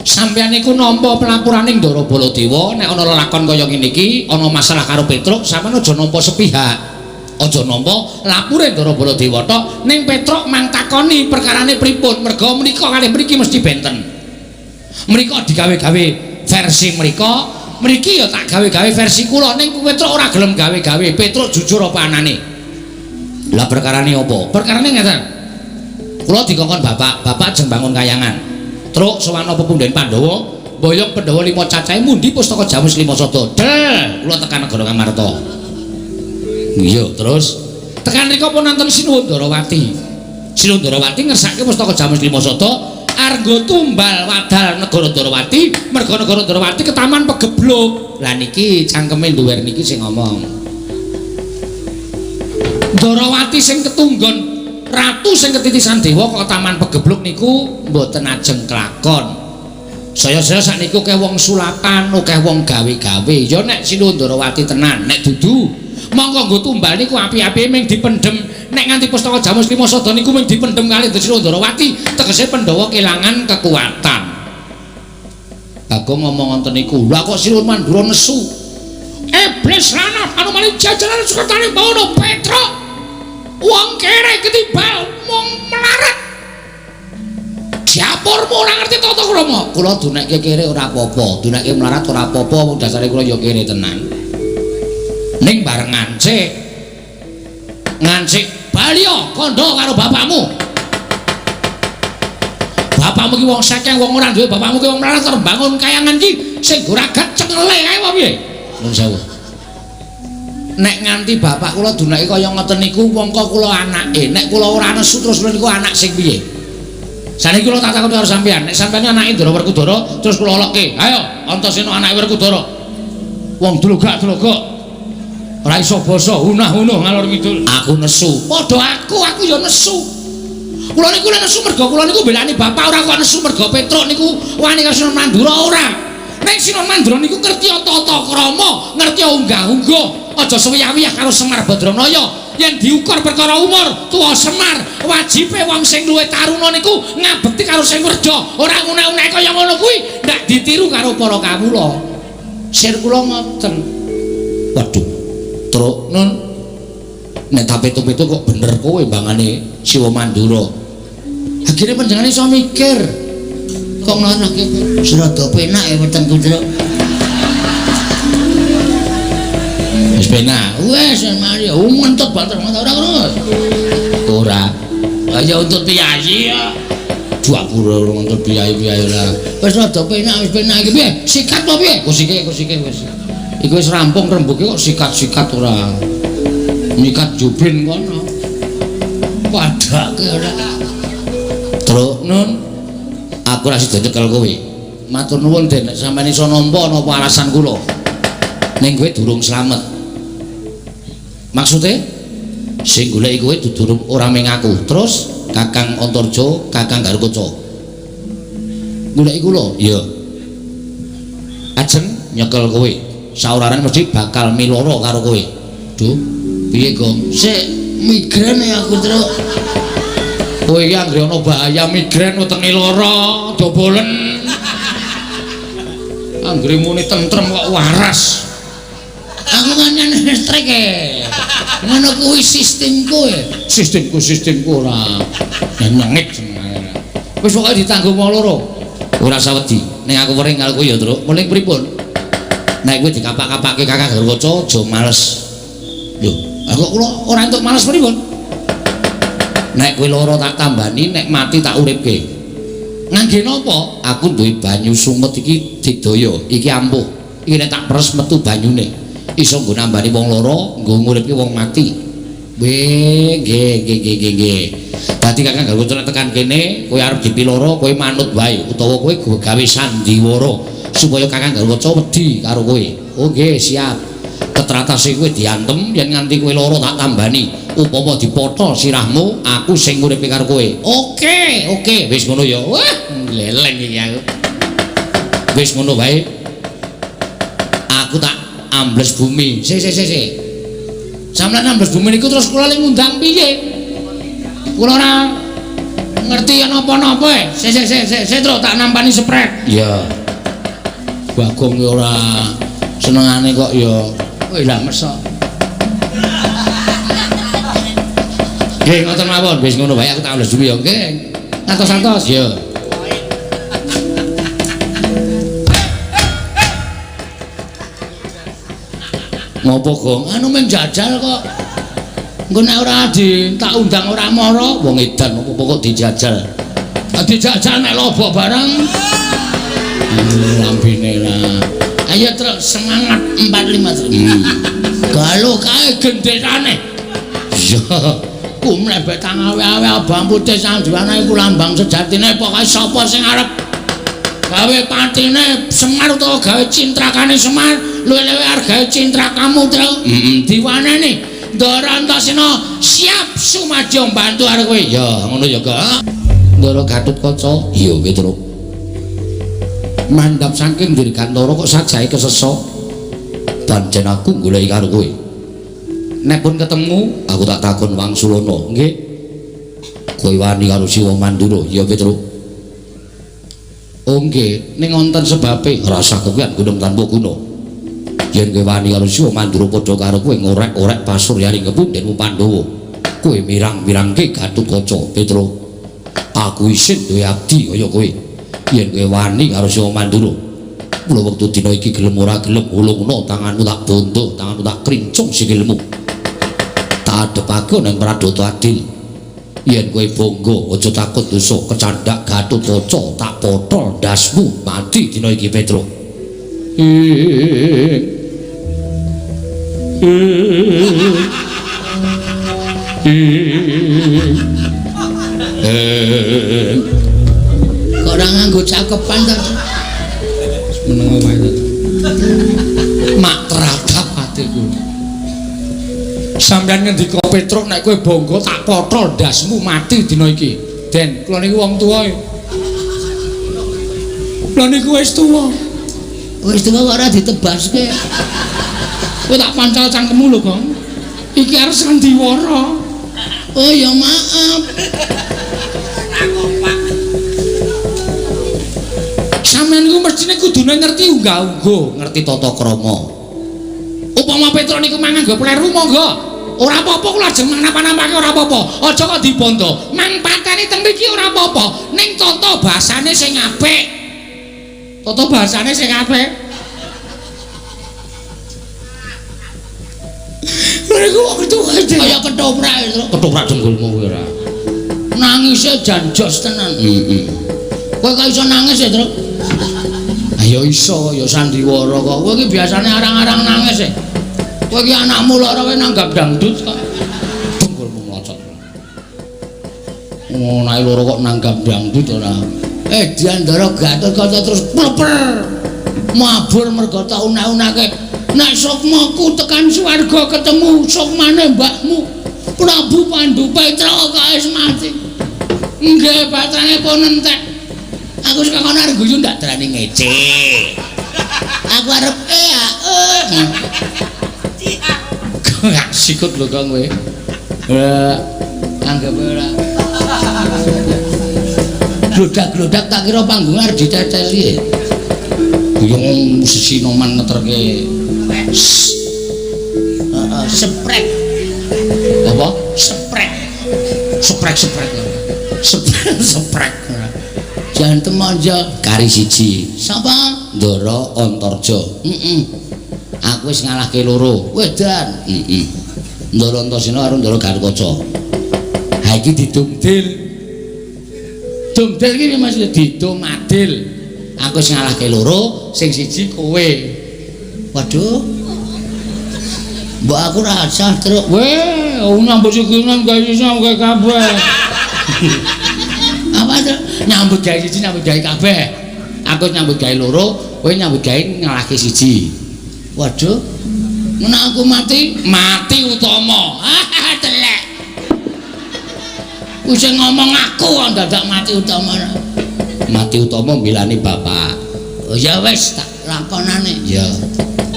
Speaker 1: Sampeyan niku nampa pelapuraning Ndara Baladewa nek ana lelakon kaya ngene iki, ana masalah karo Petruk, sampeyan aja nampa sepihak. Aja nampa lapure Ndara Baladewa tok, ning Petruk mang takoni perkarane pripun. Merga menika kalih mriki mesti benten. Mrika digawe-gawe versi mrika, mriki ya tak gawe-gawe versi kula, ning Petruk ora gelem gawe-gawe. Petruk jujur apa anane? Lah perkarane apa? Perkarane ngeten. Kula dikongkon bapak, bapak ajeng bangun kayangan. Truk sowan pepunden Pandhawa, boyong Pandhawa 5 cacahe mundi pustaka Jamus 5 sada. Del, kula tekan negara Ngamarta. Iya, terus tekan rika pun nonton Sinuwun Darawati. Sinuwun Darawati ngersake pustaka Jamus 5 sada arnggo tumbal wadal negara Darawati, merga negara Darawati ketaman pegebluk. Lah niki cangkeme nduwer niki sing ngomong. Darawati sing ketunggon ratu sing ketitisan dewa kok taman pegebluk niku mboten ajeng kelakon. Saya-saya sakniku akeh wong sulapan, akeh wong gawe-gawe. Ya nek Sinuwun Ndarawati tenan, nek dudu mongko nggo tumbal niku api-apike ming dipendhem. Nek nganti pustaka Jamus Lima Sada niku ming dipendhem kalih Sinuwun Ndarawati, tegese Pandhawa kelangan kekuatan. Bagong ngomong ngoten niku. Lah kok Sinuwun Mandura nesu? Iblis lanang anu maling jajaran sekretane Bawono Petruk. Wong kere ketimbal wong melarat. Diapurmu ora ngerti tata krama. Kula dunekke kere ora apa-apa, dunekke melarat ora apa-apa, wong dasare kula ya kere tenan. Ning bareng ngancik. Ngancik baliya kandha karo bapakmu. Bapakmu ki wong sekeng, wong ora duwe, bapakmu ki wong melarat arep bangun kayangan ki sing goragat cengele kae apa piye? Nuwun sewu. Nek nganti bapak kula duneke kaya ngoten niku mongko kula anake, nek kula ora nesu terus niku anak sing piye? Saniki kula tak takon karo sampean, nek sampean anake Ndara Werkudara terus kula olokke, ayo Antasena anake Werkudara. Wong dlogak-dlogok. Ora iso basa, hunah-hunuh ngalor ngidul. Aku nesu. Padha aku ya nesu. Kula niku nesu mergo kula niku mbelani bapak, ora kok nesu mergo Petruk niku wani karo Sinuwun Mandura ora. Nek Sinuwun Mandura niku ngerti tata krama, ngerti unggah-ungguh, aja suwiyah-wiyah karo Semar Badranaya. Yen diukur perkara umur, tuwa Semar, wajibe wong sing luwih taruna niku ngabekti karo sing werja, ora ngunek-unek kaya ngono kuwi ndak ditiru karo para kawula. Sir kula ngoten. Waduh, Truk nun nek tak pitung-pitung kok bener kowe mbangane Siwa Mandura. Akhire panjenengane iso mikir.
Speaker 3: Kok ngono iki rada penak ya wetengku, Truk.
Speaker 1: Wis penak.
Speaker 3: Wis mari ngentut banter ora ngono.
Speaker 1: Ora.
Speaker 3: Ayo untut piyayi ya.
Speaker 1: Dua pura ngentut piyayi-piyayi ora.
Speaker 3: Wis rada penak, wis penak iki piye? Sikat apa piye?
Speaker 1: Kusike wis. Iku wis rampung rembuke kok sikat-sikat ora. Nyikat jubin kono.
Speaker 3: Padake ora.
Speaker 1: Truk nun aku ora sida nyekel kowe. Matur nuwun Den, nek sampeyan iso nampa napa alasan kula. Ning kowe durung slamet. Maksude sing goleki kowe dudu ora ming aku. Terus Kakang Antarja, Kakang Garukaca. Goleki kula? Iya. Ajeng nyekel kowe. Saurarane mesti bakal miloro karo kowe. Duh, piye, Gong?
Speaker 3: Sik migrain ya aku, Truk.
Speaker 1: Kowe iki anggere ana bahaya migrain wetenge lara, dobolen. Anggere muni tentrem kok waras.
Speaker 3: Aku kan listrik e. Ngono kuwi sistemku e.
Speaker 1: Sistemku ora nyengit senengane. Wis pokoke ditanggung wong loro. Ora usah wedi. Ning aku wering karo kowe ya, Truk. Muling pripun? Nek kowe dikapak-kapake Kakang Garukaca aja males. Lho, aku kula ora entuk males pripun? Nek kowe lara tak tambani, nek mati tak uripke. Ngangge napa? Aku duwe banyu sungut iki digdaya, iki ampuh. Iki nek tak peres metu banyune. Iso nggo nambani wong lara, nggo nguripke wong mati. Nggih, nggih, nggih, nggih, nggih. Dadi Kakang Garukaca nek tekan kene, kowe arep dipiloro, kowe manut wae utawa kowe gawe sandiwara supaya Kakang Garukaca wedi karo kowe. Oh nggih, siap. Tetratase kowe diantem yen nganti kowe lara tak tambani. Upama dipotho sirahmu, aku sing nguripi karo kowe. Oke, oke, wis ngono ya. Wah, gleleng iki aku. Wis ngono wae. Aku tak ambles bumi. Sik sik sik sik. Sampeyan ambles bumi niku terus kula le ngundang piye? Kula ora ngerti napa-napa e. Sik sik sik sik sik terus tak nampani sprek. Iya. Bagong ya ora senengane kok ya.
Speaker 3: Kowe lah mesok.
Speaker 1: Nggih ngoten mawon, wis ngono wae aku tak ambles bumi ya. Nggih. Santos-santos ya. Ngopo, Gong?
Speaker 3: Anu men jajal kok. Engko nek ora di tak undang ora mara,
Speaker 1: wong edan opo kok dijajal.
Speaker 3: Dijajal nek lobok barang.
Speaker 1: Lambene lah.
Speaker 3: Ayo truk semangat 4 5 3. Galuh kae genderane.
Speaker 1: Iya.
Speaker 3: Ku mlebet tangawe-awe abang putih sandiwane iku lambang sejatine pokoke sapa sing arep gawe patine Semar utawa gawe cintrakane Semar luwih-luwih argae cintrakamu truk.
Speaker 1: Heeh,
Speaker 3: diwaneni. Ndara Antasena siap sumadyo mbantu karo kowe.
Speaker 1: Ya, ngono ya, Kak. Ndara Gatotkaca. Iya, kowe truk. Mandhap saking Dirgantara kok sajahe kesesa. Pancen aku goleki karo kowe. Nek pun ketemu, aku tak takon wangsulana. Nggih. Kowe wani karo Siwa Mandura, ya Petruk? Oh nggih, ning wonten sebabe rasa kepian gunung tanpa guna. Yen kowe wani karo Siwa Mandura padha karo kowe ngorek-orek pasuryaning kepundhenmu Pandhawa. Kowe mirang-mirangke Gatotkaca, Petruk. Aku isin duwe abdi kaya kowe. Yen kowe wani karo Siwa Mandura, mula wektu dina iki gelem ora gelem ulungna tanganmu tak bondo, tanganmu tak krincung sikilmu. Tak adepake nang Pradata Adil. Yen kowe bangga aja takut dosa kecandhak Gatotkaca tak potol ndasmu mati dina iki Petruk.
Speaker 3: Kok ora nganggo cakepan to?
Speaker 1: Meneng wae to. Mak teradap atiku. Sampeyan ngendika Petruk nek kowe bangga tak potol ndasmu mati dina iki. Den, kula niku wong tuwa. Kula niku wis tuwa.
Speaker 3: Wis tuwa kok ora ditebaske.
Speaker 1: Kowe tak pancal cangkemmu lho, Gong. Iki arep sandiwara.
Speaker 3: Oh ya maaf.
Speaker 1: Sampeyan niku mestine kudune ngerti unggah-ungguh, ngerti tata krama. Upama Petruk niku mangan nggo pleru monggo. Ora apa-apa kula ajeng napa-napake ora apa-apa. Aja kok dibondo. Mang pateni teng mriki ora apa-apa. Ning tata basane sing apik. Tata basane sing apik. Lha iku wong tuwa
Speaker 3: kaya ketoprak itu.
Speaker 1: Ketoprak jenggulmu kowe ora.
Speaker 3: Nangise jan jos tenan.
Speaker 1: Heeh.
Speaker 3: Kowe kok iso nangis ya, Truk?
Speaker 1: Ayo iso ya sandiwara kok.
Speaker 3: Kowe iki biasane arang-arang nangis e. Kowe iki anakmu lara kowe nanggap dangdut kok.
Speaker 1: Dengkulmu mlocot. Oh, nek loro kok nanggap dangdut ora.
Speaker 3: Diandara Gatotkaca terus pleper. Mabur mergo tak unak-unake. Nek sukmaku tekan swarga ketemu sukmane mbahmu Prabu Pandu Petra kok wis mati. Nggih, batrane pun entek. Aku wis kono arep guyu ndak derani ngece. Aku arep
Speaker 1: Gak sikut lho Kang kowe.
Speaker 3: Ora anggap ora. Glodak-glodak tak kira panggung arep diteteli.
Speaker 1: Guyung musisi noman ngeterke.
Speaker 3: Heeh, sprek.
Speaker 1: Apa?
Speaker 3: Sprek.
Speaker 1: Sprek-sprek. Sprek-sprek.
Speaker 3: Jantem aja
Speaker 1: kari siji.
Speaker 3: Sapa?
Speaker 1: Ndara Antarja.
Speaker 3: Heeh.
Speaker 1: Aku wis ngalahke loro.
Speaker 3: Wedan.
Speaker 1: Heeh. Ndara Antasena karo Ndara Gatotkaca. Ha iki didumdil. Dumdil iki Mas didum adil. Aku wis ngalahke loro, sing siji kowe.
Speaker 3: Waduh. Mbok aku rasah, Truk.
Speaker 1: Weh, nyambut sikinan gawe siji gawe kabeh.
Speaker 3: Apa, Truk?
Speaker 1: Nyambut gawe siji nyambut gawe kabeh. Aku nyambut gawe loro, kowe nyambut gawe ngalahke siji.
Speaker 3: Waduh. Menak aku mati,
Speaker 1: mati utama.
Speaker 3: Ah, telek. Wis ngomong aku kok dadak mati utama.
Speaker 1: Mati utama milane bapak.
Speaker 3: Oh ya wis tak lakonane.
Speaker 1: Ya.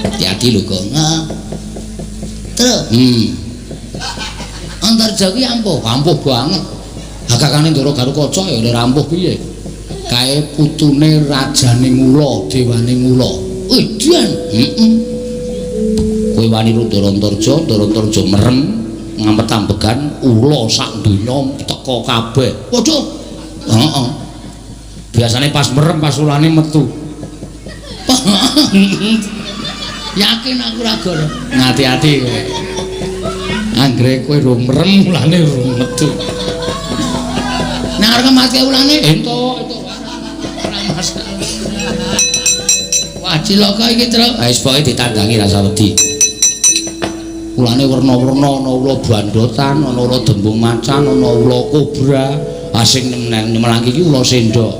Speaker 1: Hati-hati lho, Gong.
Speaker 3: Heeh. Truk. Antarja kuwi ampuh,
Speaker 1: ampuh banget. Hakakane Ndara Gatotkaca ya ora ampuh piye. Kae putune rajane Ngula, dewane Ngula.
Speaker 3: Edan.
Speaker 1: Heeh. Kowe wani Ndara Antarja, Ndara Antarja merem ngamet-ambegan ula sak donya teka kabeh.
Speaker 3: Waduh.
Speaker 1: Heeh. Biasane pas merem pas ulane metu.
Speaker 3: Yakin aku ora goro.
Speaker 1: Ngati-ati kowe. Anggere kowe rung merem ulane rung metu.
Speaker 3: Nek arep mati ulane
Speaker 1: entuk entuk ora masalah.
Speaker 3: Wah, cilaka iki, Truk.
Speaker 1: Wis pokoke ditandangi rasa wedi. Ulane werna-werna, ana ula bandotan, ana ula dembung macan, ana ula kobra. Ah sing nyemelangke iki ula sendok.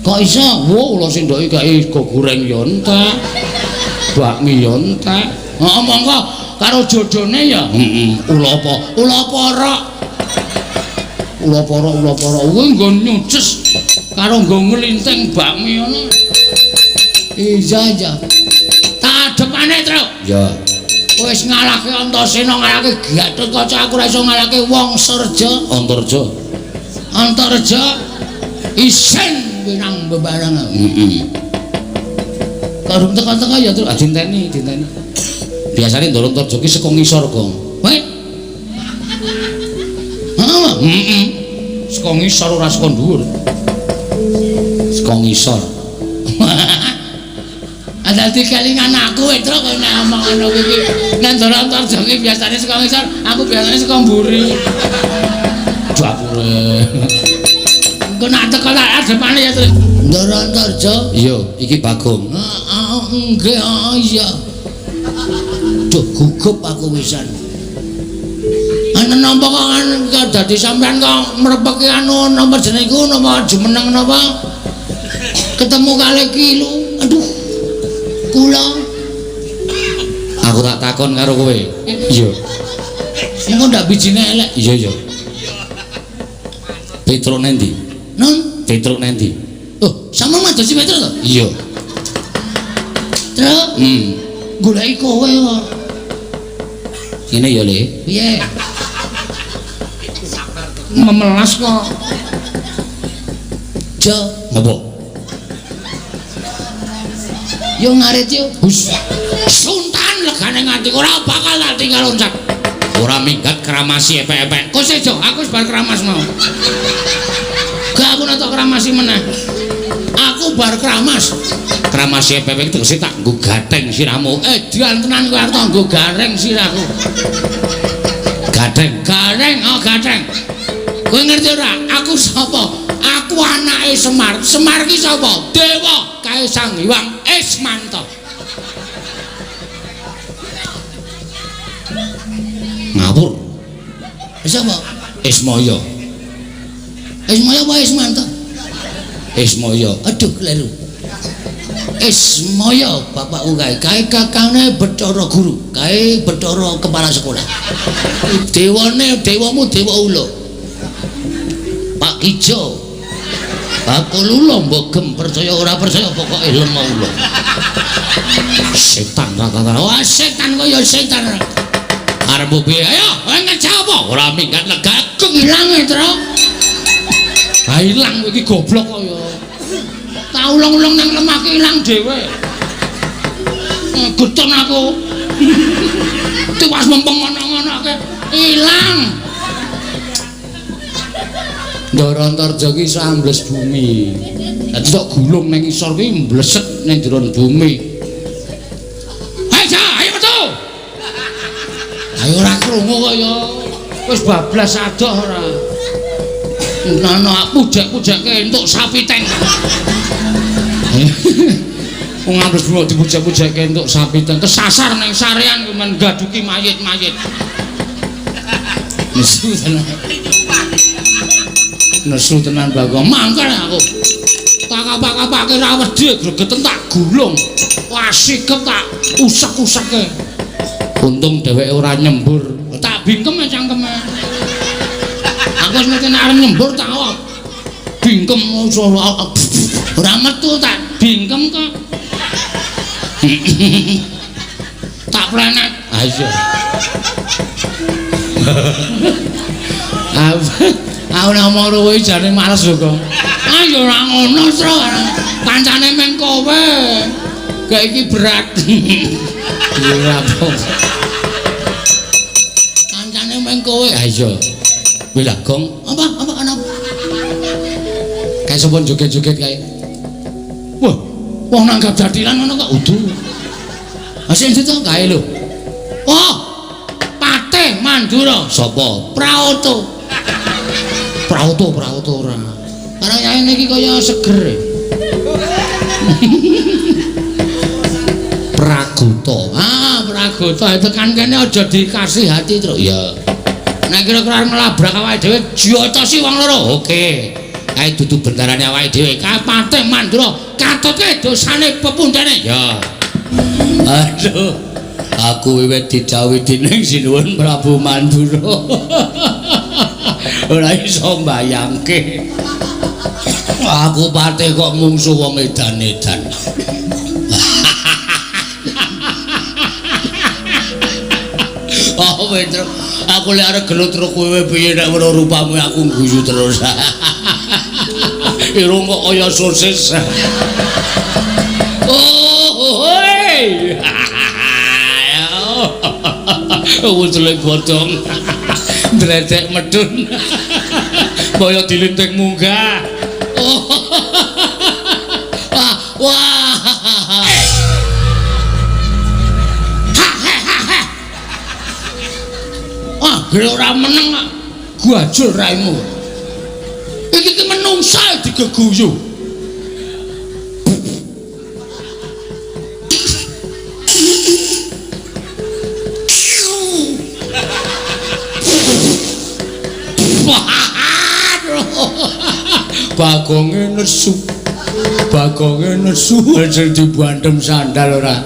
Speaker 3: Kok iso?
Speaker 1: Wah, ula sendok iki kae sego goreng ya entek. Bakmi ya entek.
Speaker 3: Heeh, monggo karo jodone ya.
Speaker 1: Heeh, ula apa?
Speaker 3: Ula porok.
Speaker 1: Ula porok, ula porok. Kuwi nggon nyuces Karo nggo nglinting bakmi ngono. Iya iya. Tak adepane, Truk.
Speaker 3: Iya.
Speaker 1: Wis ngalahke Antasena, ngalahke Gatotkaca, aku ora iso ngalahke Wong Sarja.
Speaker 3: Antarja.
Speaker 1: Antarja isin kuwi nang bebareng.
Speaker 3: Heeh.
Speaker 1: Karo teka-teka ya, Truk.
Speaker 3: Ah dinteni, dinteni. Biasane Ndara Antarja ki saka ngisor, Gong.
Speaker 1: Weh. Heeh.
Speaker 3: Heeh.
Speaker 1: Saka ngisor ora saka dhuwur.
Speaker 3: Saka ngisor.
Speaker 1: Dadi kelingan aku Truk kok nek omong ngono kuwi iki. Nek Ndara Antarja ki biasane saka ngisor, aku biasane saka mburi.
Speaker 3: Dapure.
Speaker 1: Engko nek teko tak adepane ya, Truk. Ndara Antarja.
Speaker 3: Iya, iki Bagong.
Speaker 1: Heeh, nggih, heeh iya. Duh gugup aku wisan. Ana napa kok dadi sampean kok mrepeki anu napa jenenge iku napa jumeneng napa? Ketemu kali ki lu. Aduh. Kula
Speaker 3: aku tak takon karo kowe. Iya.
Speaker 1: Engko ndak bijine elek.
Speaker 3: Iya iya. Petruk nendi?
Speaker 1: Nun,
Speaker 3: Petruk nendi?
Speaker 1: Oh, sampeyan madosi Petruk to?
Speaker 3: Iya.
Speaker 1: Truk. Goleki kowe kok.
Speaker 3: Ngene ya, Le.
Speaker 1: Piye? Memelas kok. Jo,
Speaker 3: Ngopo?
Speaker 1: Yo ngarit yo.
Speaker 3: Hus.
Speaker 1: Suntan legane nganti ora bakal tak tinggal loncat.
Speaker 3: Ora minggat kramasi epek-epek.
Speaker 1: Kok sejo, aku wis bar kramas mau. Gak aku nek tok kramasi meneh. Aku bar kramas.
Speaker 3: Kramasi epek-epek tegese tak nggo gatheng sirahmu.
Speaker 1: Edan tenan kowe arep tak nggo gareng sirahku.
Speaker 3: Gatheng.
Speaker 1: Gareng, oh gatheng. Kowe ngerti ora? Aku sapa? Aku anake Semar. Semar ki sapa? Dewa kae Sang Hyang Ismanta.
Speaker 3: Ngawur.
Speaker 1: Sapa?
Speaker 3: Ismaya.
Speaker 1: Ismaya apa Ismanta?
Speaker 3: Ismaya.
Speaker 1: Aduh kleru. Ismaya bapakku kae, kae kakane Bathara Guru, kae Bathara kepala sekolah. Dewane dewamu dewa ula. Pak Kijo. Bakul ula mbok gem percaya ora percaya pokoke lemah ula.
Speaker 3: Setan rata-rata.
Speaker 1: Wah setan kaya setan.
Speaker 3: Arep piye?
Speaker 1: Ayo, kowe ngejak apa?
Speaker 3: Ora minggat lega.
Speaker 1: Ilang e, Truk.
Speaker 3: Ha ilang kowe iki goblok kok ya.
Speaker 1: Tak ulung-ulung nang lemah ki ilang dhewe. Getun aku. Tiwas mempeng ngono-ngono ilang.
Speaker 3: Ndara Antarja ki iso ambles bumi. Dadi tok gulung nang isor ki mbleset nang jero bumi.
Speaker 1: Ayo, Ja, ayo metu. Ayo ora krungu kok ya. Wis bablas adoh ora. Ngono aku pujek-pujekke entuk sapi teng.
Speaker 3: Wong ambles bumi dipujek-pujekke entuk sapi teng.
Speaker 1: Kesasar nang sarean kuwi men gaduki mayit-mayit.
Speaker 3: Nesu tenan. Nesu tenan Bagong.
Speaker 1: Mangkel aku. Tak kapak-kapake ra wedi gregeten tak gulung. Wah sikep tak usek-useke.
Speaker 3: Untung dheweke ora nyembur.
Speaker 1: Tak bingkem cangkeme. Aku wis ngerti nek arep nyembur tak bingkem ora metu tak bingkem kok. Tak plenet.
Speaker 3: Ha iya.
Speaker 1: Aku nek omong kowe jane males lho kok. Ah ya ora ngono, Tru. Kancane meng kowe. Gak iki berat.
Speaker 3: Ya ora apa.
Speaker 1: Kancane meng kowe.
Speaker 3: Ha iya. Wis lah, Gong.
Speaker 1: Apa apa ana?
Speaker 3: Kae sapa joget-joget kae?
Speaker 1: Wah, wong nanggap jathilan ngono kok udu. Ha sing ndi to
Speaker 3: Kae lho.
Speaker 1: Oh. Patih Mandura.
Speaker 3: Sapa?
Speaker 1: Praoto.
Speaker 3: Praoto, Praoto ora.
Speaker 1: Karo yae niki kaya seger.
Speaker 3: Pragota.
Speaker 1: Ah, Pragota tekan kene aja dikasih hati, Truk.
Speaker 3: Iya.
Speaker 1: Nek kira-kira arep nglabrak awake dhewe jotosi wong loro.
Speaker 3: Oke. Kae dudu bendarane awake dhewe.
Speaker 1: Kae Patih Mandura katutke dosane pepundhene.
Speaker 3: Ya. Aduh. Aku wiwit didhawuhi dening Sinuwun Prabu Mandura. Ora iso mbayangke. Aku pate kok mungsu wong edan-edan. Oh, Petro, aku lek arep gelut karo kowe piye nek weruh rupamu aku guyu terus. Irung kok kaya sosis. Oh, hoi. Wujule bodong. Dredek medun. Kaya dilinting munggah. Wah, wah. Wah, gere ora meneng kok. Gajul raimu. Iki ki menungsa digeguyu. Bagonge nesu. Bagonge nesu sing dibantem sandal ora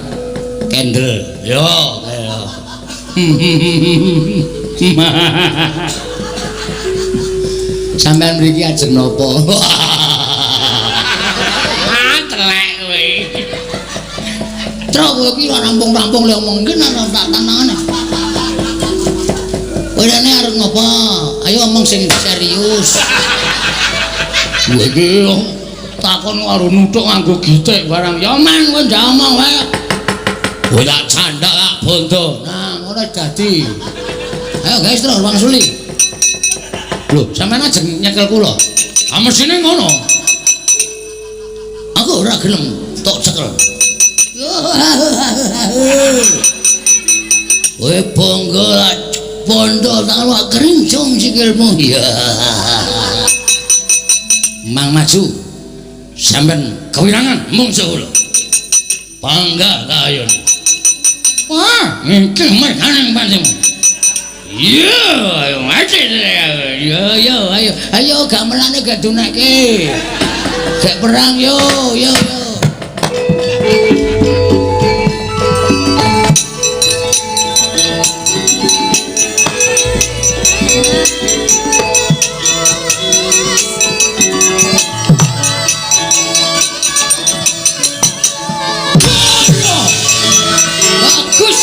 Speaker 3: kendel. Yo, ayo. Sampeyan mriki ajeng napa? Ah, telek kowe. Truk kowe iki ora rampung-rampung le omong iki ora tak tantangane. Kowe rene arep ngopo? Ayo omong sing serius. Kowe iki takon karo nuthuk nganggo gitik barang. Ya men kowe ndak omong wae. Kowe tak candak tak bondo. Nah, ngono dadi. Ayo guys terus wangsuli. Lho, sampeyan ajeng nyekel kula. Ah mesine ngono. Aku ora gelem tok cekel. Kowe bangga bondo tak luwak kerincung sikilmu. Iya. Mang maju. Sampeyan kewirangan mungsuh kula. Bangga kayun. Wah, iki merganing pancen. Iya, ayo mati. Yo yo ayo. Ayo gamelane gak dunake. Gak perang yo yo yo. Bagus.